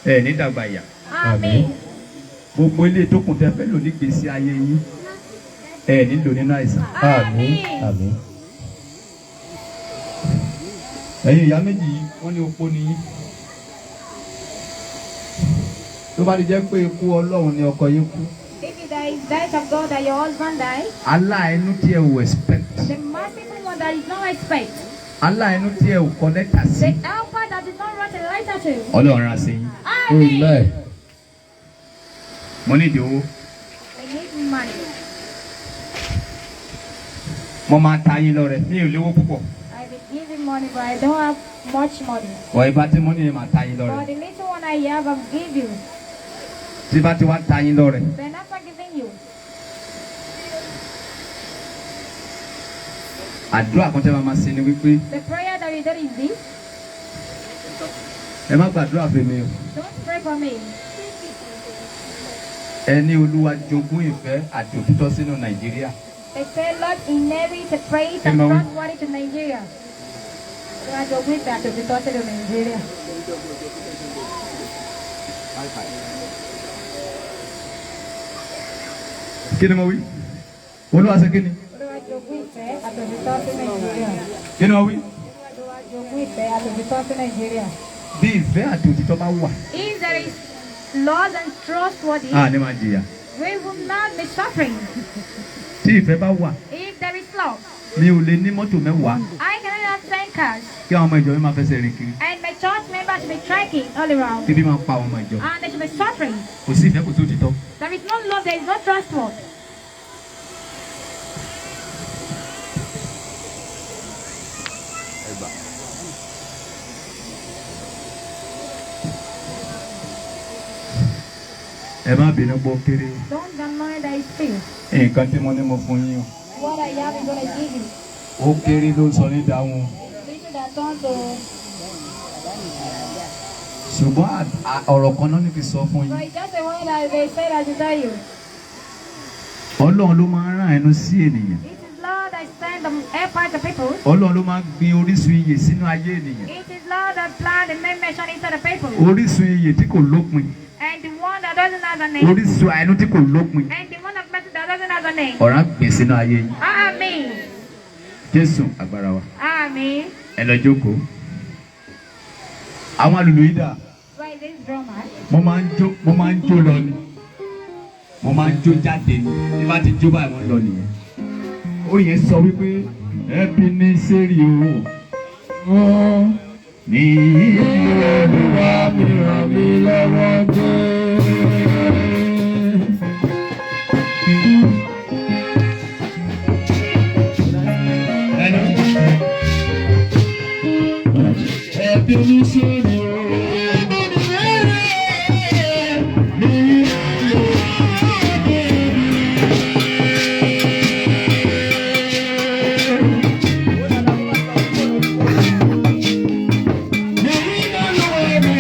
Ẹ ní dàgbà ìyà. Amen. Gbogbo ilé tó kùn tẹ́ fẹ́ lò ní gbèsè ayé yín, ẹ nílò nínú àìsàn. Àmín. Àmín. Ẹ̀yin ìyá méjì yìí, wọ́n ní opó ni yín. Tó bá ti jẹ́ pé ikú Ọlọ́run ni ọkọ yín kú, If it is death of God that your husband died, aláàánú tí ẹ ò expect, the merciful one that is not expect, aláàánú tí ẹ ò kọ lẹ́tà sí, the helper that did not write a letter to. Ọlọ́run á sí yín. Amen. Amen. Mo ní ìdí owó. We need money. Mo máa ta yín lọ́rẹ, mi ò lówó púpọ̀. I will give you money, but I don't have much money. Ọ̀ ìbá tí mo ní yẹn máa ta yín lọ́rẹ. But the little one I have, I'll give you. Tí bá ti wá ta yín lọ́rẹ, Then after giving you, àdúrà kan tẹ́ máa máa ṣe ni wípé the prayer that you did is this. ẹ má gbàdúrà fèmí o. Don't pray for me. Ẹ ní Olúwa jogún ìfẹ́ àti òtítọ́ sínú Nàìjíríà. They say, Lord, inherit the praise and Amen. trustworthy to Nigeria. Olúwa jogún ìfẹ́ àti òtítọ́ sínú Nàìjíríà. Kí ni mo wí? Olúwa ṣe kí ni? Olúwa jogún ìfẹ́ àti òtítọ́ sí Nàìjíríà. Kí ni mo wí? Olúwa jogún ìfẹ́ àti òtítọ́ sí Nàìjíríà. Bí ìfẹ́ àti òtítọ́ bá wà, If there is love and trustworthy, a ní máa jìyà. we will not be suffering. Tí ìfẹ́ bá wà, If there is love, mi ò lè ní mọ́tò 10 I cannot have 10 cars kí àwọn ọmọ ìjọ mi máa fẹsẹ̀ rìn kiri. and my church members should be trekking all around Kí bí máa pa àwọn ọmọ ìjọ. and they should be suffering. Kò sí ìfẹ́, kò sí òtítọ́. There is no love, there is no trustworthy. Ẹ má bínú pọ̀ kéré. Don't deny that it's few. Nǹkan tí mo ní mo fún yín o. What I have is what I give you. Ó kéré ló ń sọ ní dáhùn. Little that turn to Ṣùgbọ́n ọ̀rọ̀ kan náà ní kí n sọ fún yín. But it's just the one that they say that to tell you. Ọlọ́run ló máa ń rán ẹnu sí ènìyàn. It is Lord that send the helper to people. Ọlọ́run ló máa ń gbin orísun iyè sínú ayé ènìyàn. It is Lord that plant the main mission into the people. Orísun iyè tí kò lópin. And the one that doesn't have a name. Orísun àánú tí kò lópin. And the one of mercy that doesn't have a name. Ọ̀rá gbìn sínú ayé yín. Amen. Jésù agbára wa. Amen. Ẹ lọ jókòó. Àwọn alùlù yìí dà. Why is this drummer? Mo máa ń jó, mo máa ń jó lọ ni. Mo máa ń jó jáde ni. Bí bá ti jó báyìí, mo ń lọ nìyẹn. Ó yẹn sọ wípé ẹbí ní sẹ́rí o. Ní Olúwa mi ràn mí lọ́wọ́ gbé. Ẹnu. Ẹbí ní sẹ́rí o. Ní Olúwa mi.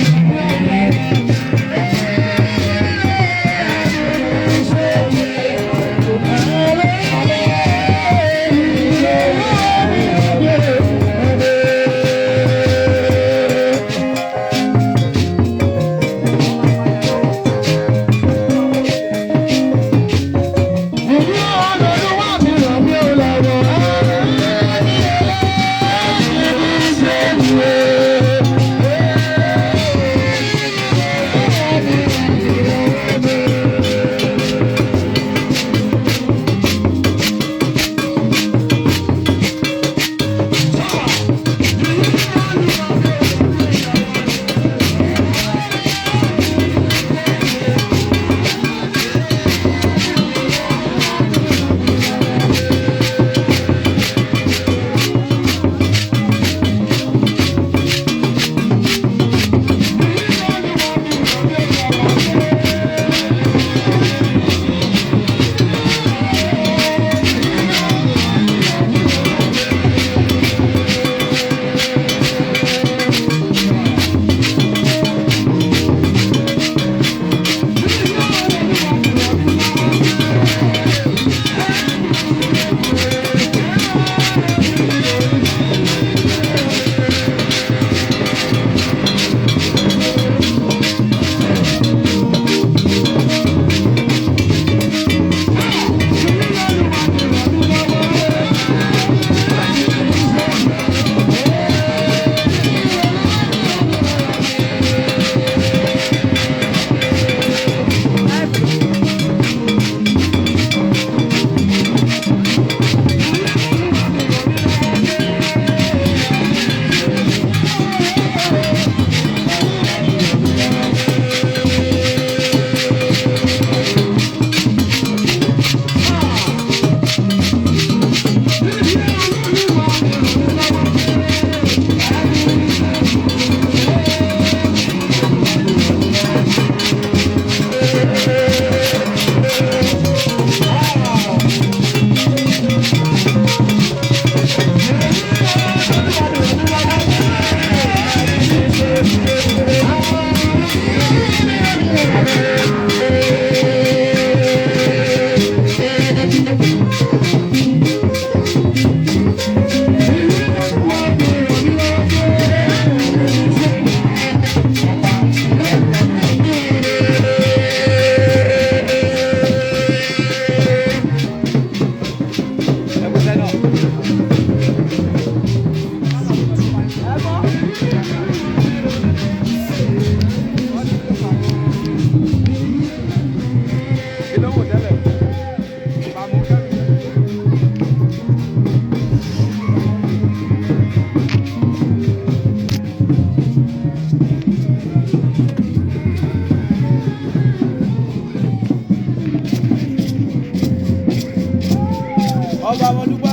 ọba mo dúpẹ́.